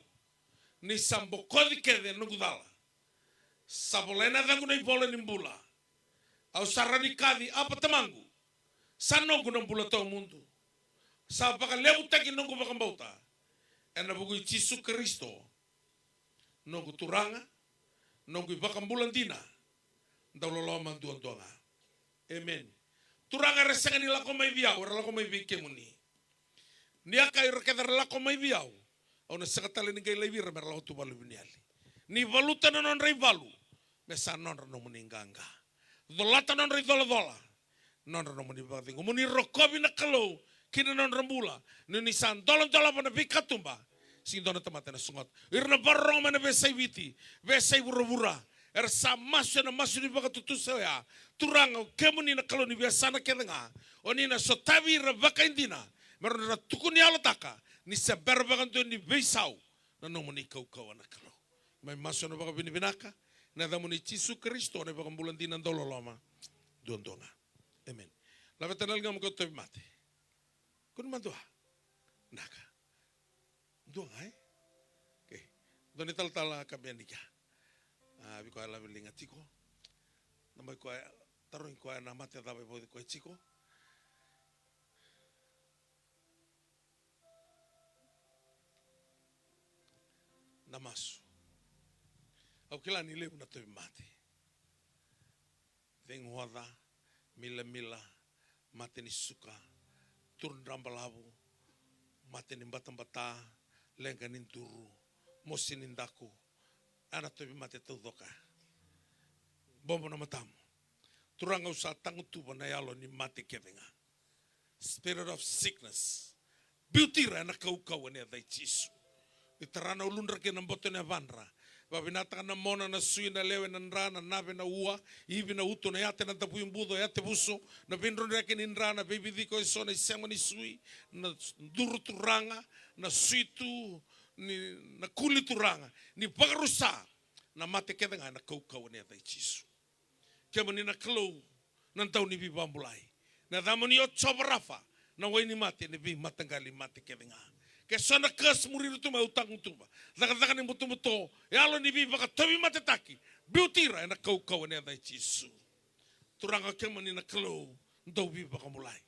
ni sa bokoci kece na noqu cala. Sa volai na yacaqu na ivola ni bula. Au sa rawa ni kaci Apa Tamaqu. Sa noqu na bula tawamudu. Sa vakalevutaki noqu vakabauta ena vuku i Jisu Karisito, noqu Turaga, noqu iVakabula dina, dau loloma duadua ga. Emeni. Turaga, era sega ni lako mai vei au, era lako mai vei kemuni. Ni a kaya ira kece era lako mai vei au, au na sega tale ni qai laivi ira me ra lako tu valenivuli. Ni valuta na nodra ivalu, me sa nodra nomuni qaqa. Colata nodra icolacola, nodra nomuni vakacegu. Mo ni rokovi na Kalou ki na nodra bula, ni oni sa doladolava na veikatuba. Sega ni dua na tamata ena sogota. Ira na vakarorogo mai na veiyasai Viti, veiyasai vuravura, era sa masu ena masu ni vakatutusa oya. Turaga, o kemuni na Kalou ni veiyasana kece ga. Oni na sotavi ira vakaidina, me ra na tukuniyalotaka ni se bera vakadua ni veisau na nomuni kaukauwa na Kalou. Mai masu ena vakavinavinaka ena yacamuni Jisu Karisito, na iVakabula dina, dau loloma duadua ga. Emeni. Laveta na ligamu ka tauvimate. Kua ni madua. Naka. Dua ga, e? Okay. Dua ni talatala ka bea ni kea. A, vei koya e laveliga tiko. Na mai koya, tarogi koya na mate cava e vauci koya tiko. Na masu. Au kila ni levu na tauvimate. Cegu oca, milamila, mate ni suka, turu drabalavu, mate ni batabata, leqa ni duru, mosi ni daku. A na tauvimate taucoko. Bobo na matamu. Turaga, au sa tagutuva na yalo ni mate kece ga. Spirit of sickness. Biuti ira ena kaukauwa ni yaca i Jisu. Ni tara na uludra kei na boto ni yavadra. Vavinataka na mona, na sui, na lewe, na dra, na nave, na ua, ivi, na uto, na yate, na davuibuco, yate vuso, na veidrodreke ni dra, na veiviciko eso, na isema ni sui, na duru turaga, na sui tu, ni, na kuli turaga, ni vakarusa na mate kece ga ena kaukauwa ni yaca i Jisu. Kemuni na Kalou, na dau ni veivakabulai. Na yacamuni o Jiova Rafa, na wai ni mate, ni veimataqali mate kece ga. Ke so na curse muri ira tu mai, au tagutuva. Cakacaka ni butobuto, yalo ni veivakatauvimate, biuti ira ena kaukauwa ni yaca i Jisu. Turaga, kemuni na Kalou, dau veivakabulai.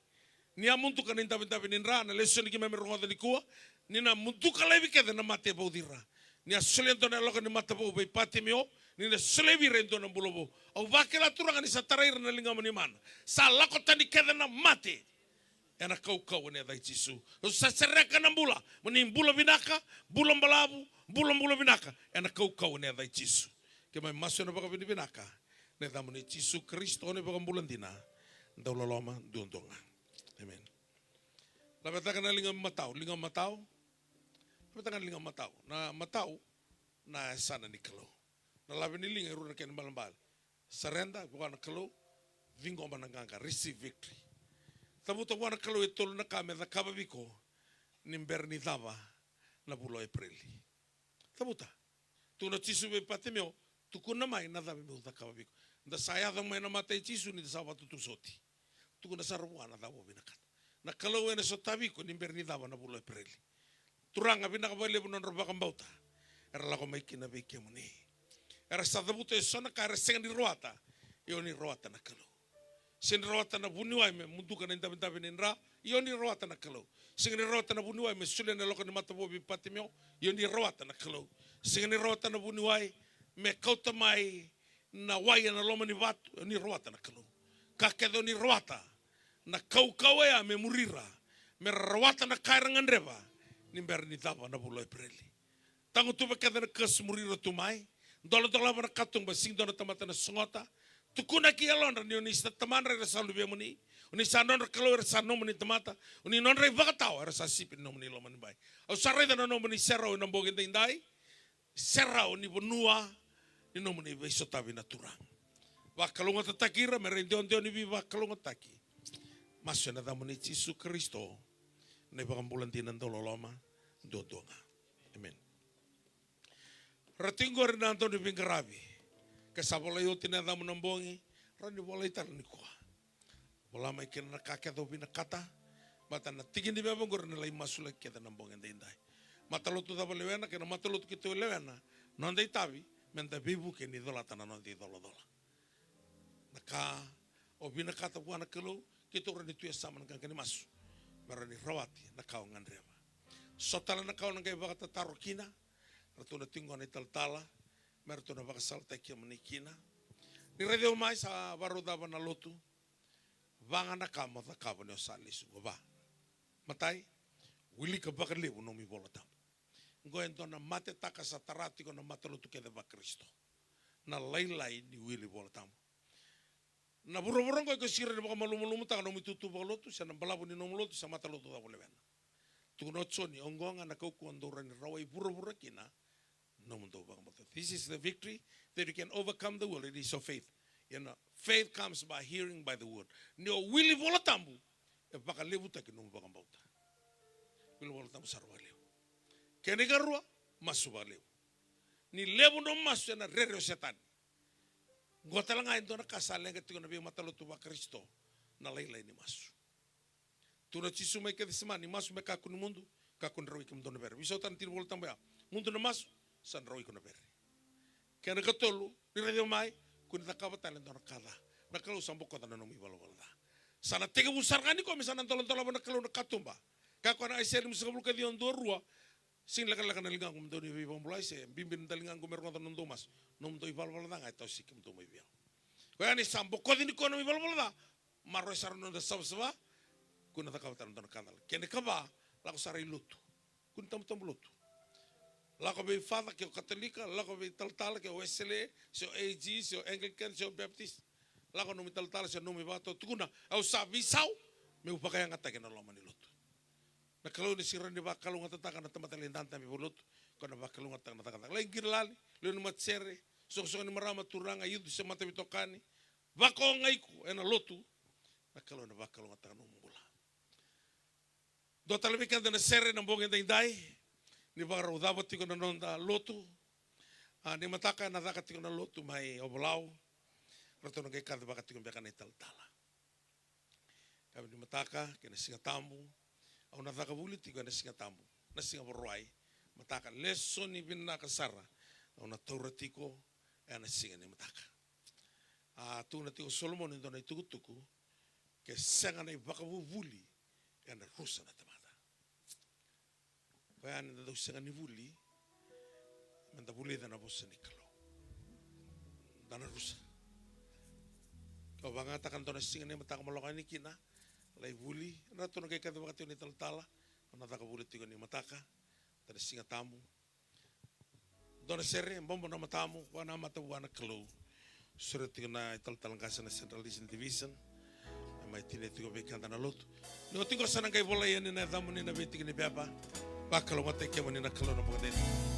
Ni a muduka na idavedave ni dra, na lesoni keimami rogoca nikua, ni na muduka laivi kece na mate e vauci ira. Ni a solia e dua na yaloka ni mata vou vei Patimeo, ni na solia vei ira e dua na bula vou. Au vakila, Turaga, ni sa tarai ira na ligamuni mana. Sa lako tani kece na mate. Ena kaukauwa ni yaca i Jisu. Au sa sereka na bula, mo ni bula vinaka, bula balavu, bula bula vinaka. Ena kaukauwa ni yaca i Jisu. Keimami masu ena vakavinavinaka. Na yacamuni Jisu Karisito, na iVakabula dina, dau loloma duadua ga. Amen. Lavetaka na liga matau, liga matau. Lavetaka na liga matau. Na matau, na yasana ni Kalou. Na lave ni liga e rua na kena ibalebale. Surrender vua na Kalou, ciqoma na qaqa, receive victory. Cavuta vua na Kalou e tolu na ka me cakava vei iko ni bera ni cava na vula o Epereli. Cavuta. Tukuna o Jisu vei Patimeo, tukuna mai na cava meu cakava vei iko. Da sa yaco mai na mata i Jisu ni da sa vakatutusa oti. Tukuna sara vua na cava o vinakata. Na Kalou ena sotavi iko ni bera ni cava na vula o Epereli. Turaga, vinaka vakalevu na nodra vakabauta era lako mai kina vei kemuni. Era sa cavuta eso na ka era sega ni rawata, ia o ni rawata na Kalou. Sega ni rawata na vuniwai me muduka na idavedave ni dra, ia o ni rawata na Kalou. Sega ni rawata na vuniwai me solia na yaloka ni mata vou vei Patimeo, ia o ni rawata na Kalou. Sega ni rawata na vuniwai me kauta mai na wai ena loma ni vatu, ia o ni rawata na Kalou. Ka kece o ni rawata, na kaukauwa ya me muri ira, me ra rawata na ka era gadreva ni bera ni cava na vula o Epereli. Tagutuva kece na curse muri ira tu mai. Doladolava na katuba, sega ni dua na tamata na sogota. Tukuna ki yalodra ni o ni sa tamadra, era sa luvemuni. O ni sa nodra Kalou, era sa nomuni tamata. O ni nodra ivakatawa, era sa sipi ni nomuni lomanibai. Au sa raica na nomuni serau ena bogi edaidai. Serau ni vanua ni nomuni veisotavi na Turaga. Vakalougatataki ira me ra idewadewa ni veivakalougatataki. Masu ena yacamuni Jisu Karisito, na iVakabula dina, dau loloma duadua ga. Amen. Ra tiko qori na dau ni veiqaravi. Ke sa volai oti na yacamu na bogi, rawa ni volai tale nikua. Vola mai kina na ka kece o vinakata. Baleta na tiki ni veva qori na lai masulaki kece na bogi edaidai. Matalotu cava o lewena, kei na matalotu keitou lewena, noda itavi me da veivuke ni colata na noda icolacola. Na ka o vinakata vua na Kalou, keitou rawa ni tu e yasama na qaqa ni masu. Me rawa ni rawati na ka o gadreva. So tale na ka o na qai vakatataro kina, ratou na tiko na italatala, me ratou na vakasalataki kemuni kina. Ni raici au mai, sa vakarau cava na lotu. Va ga na ka mo cakava ni o sa lesu qo, va. Matai, wilika vakalevu nomu iVola Tabu. Qo e dua na matetaka sa tara tiko na matalotu kece vaKarisito. Na lailai ni wili Vola Tabu. Na vuravura qo e ko sira ni vakamalumalumutaka nomu itutu vakalotu, se na balavu ni nomu lotu, se matalotu cava o lewena. Tukuna o Joni, oqo ga na kaukauwa dou rawa ni rawai vuravura kina, nomudou vakabauta. This is the victory that you can overcome the world. It is your faith. You know, faith comes by hearing by the word. Ni o wili Vola Tabu, e vakalevutaki nomu vakabauta. Wili Vola Tabu sara vakalevu. Kena ikarua, masu vakalevu. Ni levu nomu masu ena rere o Setani. Qo tale ga e dua na ka sa leqa tiko na veimatalotu vaKarisito, na lailai ni masu. Tukuna o Jisu mai Kecisemani, masu me kakua ni mudu, Kakua ni rawai kemudou na vere. Veisau tale na tiki ni Vola Tabu ya. Mudu na masu, sa na rawai iko na vere. Kena ikatolu, ni raica mai, kua ni cakava tale e dua na ka ca. Na Kalou sa bokoca na nomu ivalavala ca. Sa na tekivu sara ga nikua me sa na doladolava na Kalou na katuba. Kaya o koya na Aisea limasagavulu ka ciwa, dua, rua. Sega ni lekaleka na ligaqu me dou na veivakabulai, se bibi na ligaqu me rogoca na nomudou masu. Nomudou ivalavala ca ga e tawasei kemudou mai vei au. Koya ni sa bokoci nikua na nomu ivalavala ca. Maroroi sara na noda savasava. Kua ni cakava tale e dua na ka ca. Kena ikava, lako sara i lotu. Kua ni tabutabu lotu. Lako vei father ke o Katolika, lako vei talatala ke o Wesele, se o A G, se o Anglican, se o Baptist. Lako nomu italatala se nomu ivakatawa, tukuna, au sa veisau meu vakayagataki ena loma ni lotu. Na Kalou ni sega ni vakalougatataka na tamata lai dadabe vakalotu, ko na vakalougatataka na cakacaka. Lai qiri lali, lewe ni matasere, soqosoqo ni marama, turaga, iutu se mataveitokani, vakaogai iko ena lotu, na Kalou ena vakalougatataka nomu bula. Dua tale vei keda na sere na bogi edaidai, ni vakarau cava tiko na noda lotu. A, ni mataka ena caka tiko na lotu mai Ovalau. Ratou na qai kacivaka tiko beka na italatala. Kaya ni mataka kei na Siga Tabu, au na caka vuli tiko ena Siga Tabu. Na Siga Vakarauwai, mataka, lesoni vinaka sara au na taura tiko ena siga ni mataka. A tukuna tiko o Solomoni e dua na itukutuku, ke sega na ivakavuvuli ena rusa na tamata. Koya ni da dau sega ni vuli, meda vulica na vosa ni Kalou. Da na rusa. Kau vakayagataka na dua na siga ni mataka mo lako yani kina, lai vuli, ratou na qai kacivaka tiko na italatala, au na caka vuli tiko ni mataka, da na Siga Tabu. Dua na sere, bobo na matamu, vakanamata vua na Kalou. Sere tiko na italatala qase na Central Eastern Division. E mai tinia tiko vei keda na lotu. Ni oti qo sa na qai volai yani na yacamuni na veitiki ni pepa. Vakalougatataki kemuni na Kalou na bogi edaidai.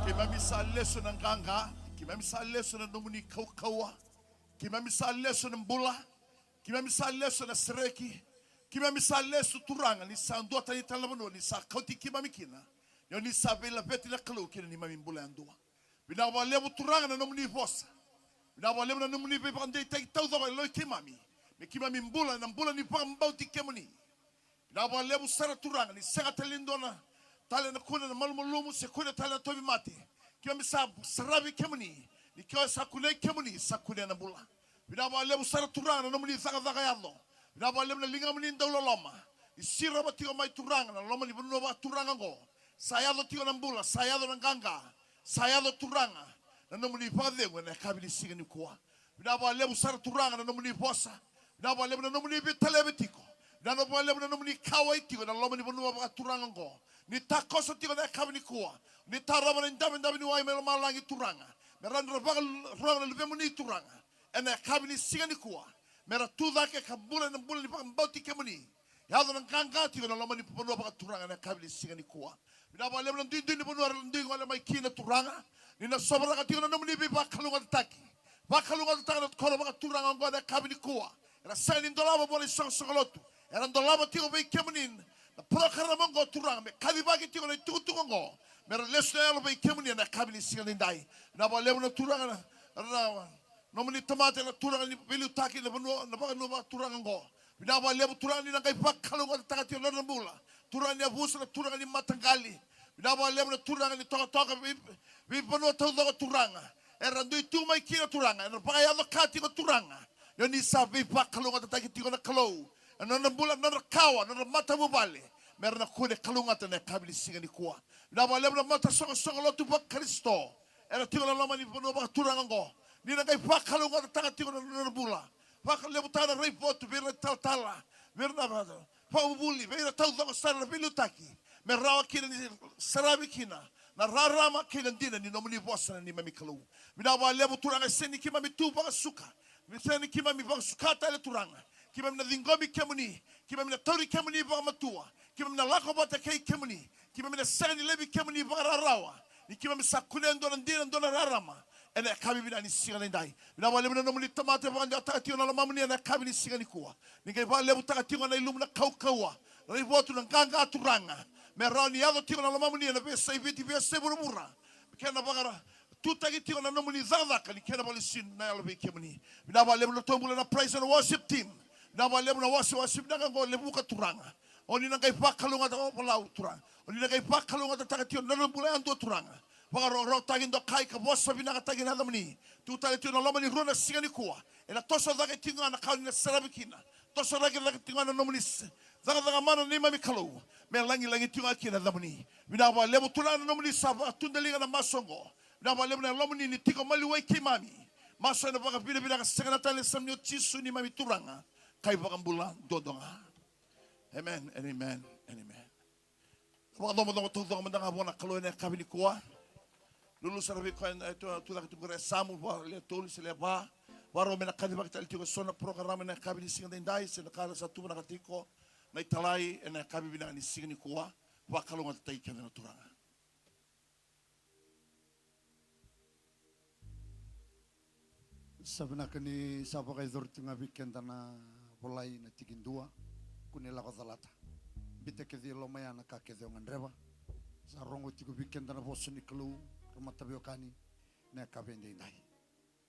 Keimami sa lesu na qaqa, keimami sa lesu na nomuni kaukauwa, keimami sa lesu na bula, keimami sa lesu na sereki, keimami sa lesu Turaga, ni sa duatani tale na vanua ni sa kauti keimami kina. Ni o ni sa veilaveti na Kalou kina neimami bula yadua. Vinaka vakalevu Turaga na nomuni vosa. Vinaka vakalevu na nomuni veivakadeitaki taucoko e loma i keimami. Me keimami bula ena bula ni vakabauti kemuni. Vinaka vakalevu sara Turaga ni sega tale ni dua na tale na kune na malumalumu se kune tale na tauvimate. Keimami sa saravi kemuni. Ni keimami sa kunei kemuni sa kunea na bula. Vinaka vakalevu sara Turaga na nomuni cakacaka yaco. Vinaka vakalevu na ligamuni dauloloma. Ni sirova tiko mai Turaga na loma ni vanua vakaturaga oqo. Sa yaco tiko na bula, sa yaco na qaqa. Sa yaco Turaga na nomuni vakacegu ena yakavi ni siga nikua. Vinaka vakalevu sara Turaga na nomuni vosa. Vinaka vakalevu na nomuni veitalevi tiko. Vinaka vakalevu na nomuni kauwai tiko ena loma ni vanua vakaturaga oqo. Ni takoso tiko ena yakavi nikua. Ni tarova na idavedave ni wai mai lomalagi, Turaga. Me rawa ni ra vakarogo na luvemuni, Turaga, ena yakavi ni siga nikua. Me ra tu cake ka bula ena bula ni vakabauti kemuni. Yaco na qaqa tiko ena loma ni vanua vakaturaga ena yakavi ni siga nikua. Vinaka vakalevu na duidui ni vanua era dui gole mai kina, Turaga. Ni na sovaraka tiko na nomuni veivakalougatataki. Vakalougatataka na koro vakaturaga oqo ena yakavi nikua. Era sega ni dolava vua na isoqosoqo lotu. Era dolava tiko vei kemuni na parokaramu oqo, Turaga, me kacivaki tiko na itukutuku oqo. Me ra lesu na yalo vei kemuni ena yakavi ni siga nidai. Vinaka vakalevu na Turaga na, na nomuni tamata na Turaga ni veiliutaki na vanua, na vanua vakaturaga oqo. Vinaka vakalevu, Turaga, ni na qai vakalougatataka tiko na nodra bula. Turaga ni yavusa, na Turaga ni mataqali. Vinaka vakalevu na Turaga ni tokatoka vei, veivanua taucoko, Turaga. Era dui tu mai kina, Turaga. Era vakayaco ka tiko, Turaga. Ia ni sa veivakalougatataki tiko na Kalou. Ena nodra bula, nodra kawa, nodra matavuvale. Me ra na kune kalougata ena yakavi ni siga nikua. Vinaka vakalevu na matasoqosoqo lotu vaKarisito. Era tiko ena loma ni vanua vakaturaga oqo. Ni na qai vakalougatataka tiko na nodra bula. Vakalevutaka na raivotu vei ira na talatala, vei ira na vakavuvuli, vei ira taucoko sara na veiliutaki. Me rawa kina ni saravi kina na rarama kei na dina ni nomuni vosa, na neimami Kalou. Vinaka vakalevu, Turaga, e sega ni keimami tu vakasuka. E sega ni keimami vakasuka tale, Turaga. Keimami na ciqomi kemuni. Keimami na tauri kemuni vakamatua. Keimami na lako vata kei kemuni. Keimami na sega ni laivi kemuni vakararawa. Ni keimami sa kunea e dua na dina, e dua na rarama. Ena yakavi vinaka ni siga nidai. Vinaka vakalevu na nomuni tamata e vakadewataka tiko na lomamuni ena yakavi ni siga nikua. Ni qai vakalevutaka tiko na ilumu na kaukauwa. Na raivotu, na qaqa, Turaga. Me rawa ni yaco tiko na lomamuni ena veiyasai Viti, veiyasai vuravura. Kena vakara tutaki tiko na nomuni cakacaka ni kena vakalesui na yalo vei kemuni. Vinaka vakalevu na nodatou bula na praise and worship team. Vinaka vakalevu na wasewase vinaka oqo, Levuka, Turaga. O ni na qai vakalougatataka o Palau, Turaga. O ni na qai vakalougatataka tiko na nodra bula yadua, Turaga. Vakarokorokotaki, dokai ka vosa vinakataki na yacamuni. Tu tale tiko ena loma ni rua na siga nikua. Ena toso cake tiko ga na ka o ni na saravi kina. Toso cake, cake tiko ga na nomuni s-, cakacaka mana, neimami Kalou. Me lagilagi tiko ga kina na yacamuni. Vinaka vakalevu, Turaga, na nomuni sa vakatudaliga na masu oqo. Vinaka vakalevu na Yalomuni ni tiko maliwai keimami. Masu ena vakavinavinaka sega na tale, sa nomuni o Jisu neimami Turaga ka iVakabula duadua ga. Amen and amen and amen. Vakacovocovo taucoko mada ga vua na Kalou ena yakavi nikua. Lulu sara vei koya e tu, tu cake tu qori e yasamu, vua lewe tolu se lewe va. Vakarau me na kacivaki tale tiko eso na parokaramu ena yakavi ni siga daidai, se na ka sa tuvanaka tiko na italai ena yakavi vinaka ni siga nikua. Vakalougatataki keda na Turaga. Sa vinaka ni sa vakayacori tu ga vei keda na volai na tikidua. Kua ni lako calata. Biuta kece e loma ya na ka kece o gadreva. Sa rogo tiko vei keda na vosa ni Kalou, ra mataveiyawakani, na yakavi edaidai.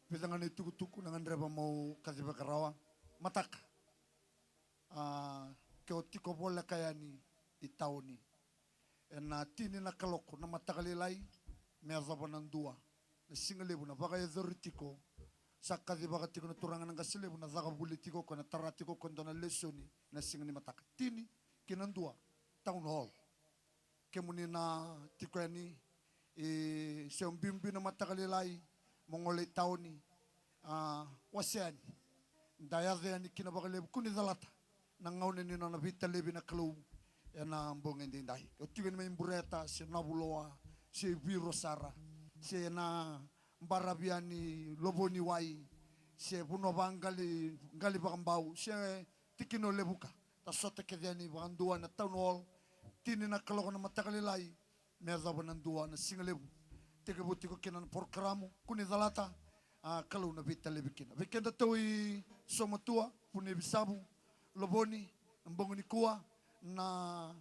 Vica ga na itukutuku na gadreva meu kacivaka rawa. Mataka. A, ke o tiko voleka yani i taoni ena tini na kaloko na mataka lailai me yacova na dua na siga levu, na vakayacori tiko. Sa kacivaka tiko na turaga na qase levu na caka vuli tiko, ko na tara tiko ko dua na lesoni na siga ni mataka, tini ki na dua, town hall. Kemuni na tiko yani, e, se o biubiu na mataka lailai mo gole i taoni, a, wasea yani. Da yaco yani kina vakalevu, kua ni calata na gauna ni nona veitalevi na Kalou ena bogi edaidai. O tiko yani mai Bureta, se Navuloa, se Viro sara, se na baravi yani Lovoniwai, se vanua vaqali, qali vakabau, se tikina o Levuka. Da sota kece yani vakadua ena town hall, tini na kaloko na mataka lailai me yacova na dua na siga levu. Tekivu tiko kina na porokaramu, kua ni calata, a, Kalou na veitalevi kina. Vei kedatou i Somatua, Vuniyavisavu, Lovoni, na bogi nikua, na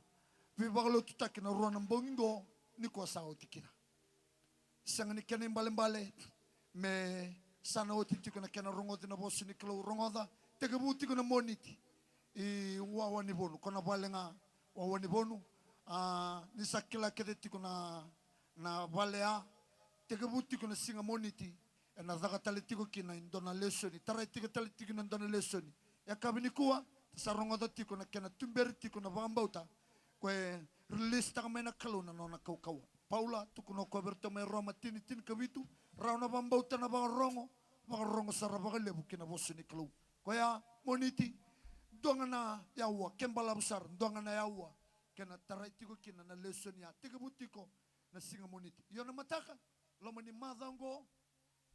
veivakalotutaki na rua na bogi qo, nikua sa oti kina. Sega ni kena ibalebale me sa na oti tiko na kena rogoci na vosa ni Kalou, rogoca. Tekivu tiko na Moniti i Wawanivonu, ko na vale ga Wawanivonu. A, ni sa kila kece tiko na, na vale ya. Tekivu tiko na siga Moniti, ena caka tale tiko kina e dua na lesoni, tarai tiko tale tiko na dua na lesoni. Yakavi nikua, sa rogoca tiko na kena tuberi tiko na vakabauta, ko e release taka mai na Kalou na nona kaukauwa. Paula, tukuna o koya vei iratou mai Roma tini, tinikavitu, rawa na vakabauta na vakarogo, vakarogo sara vakalevu ki na vosa ni Kalou. Koya, Moniti, Dua ga na yaua, ke balavu sara, dua ga na yaua. Kena tarai tiko kina na lesoni ya. Tekivu tiko na siga Moniti. Io na mataka, loma ni macawa oqo,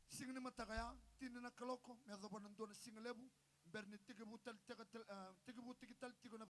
siga ni mataka ya, tini na kaloko, me yacova na dua na siga levu, bera ni tekivu tale tiko, ah, tekivu tiko tale tiko na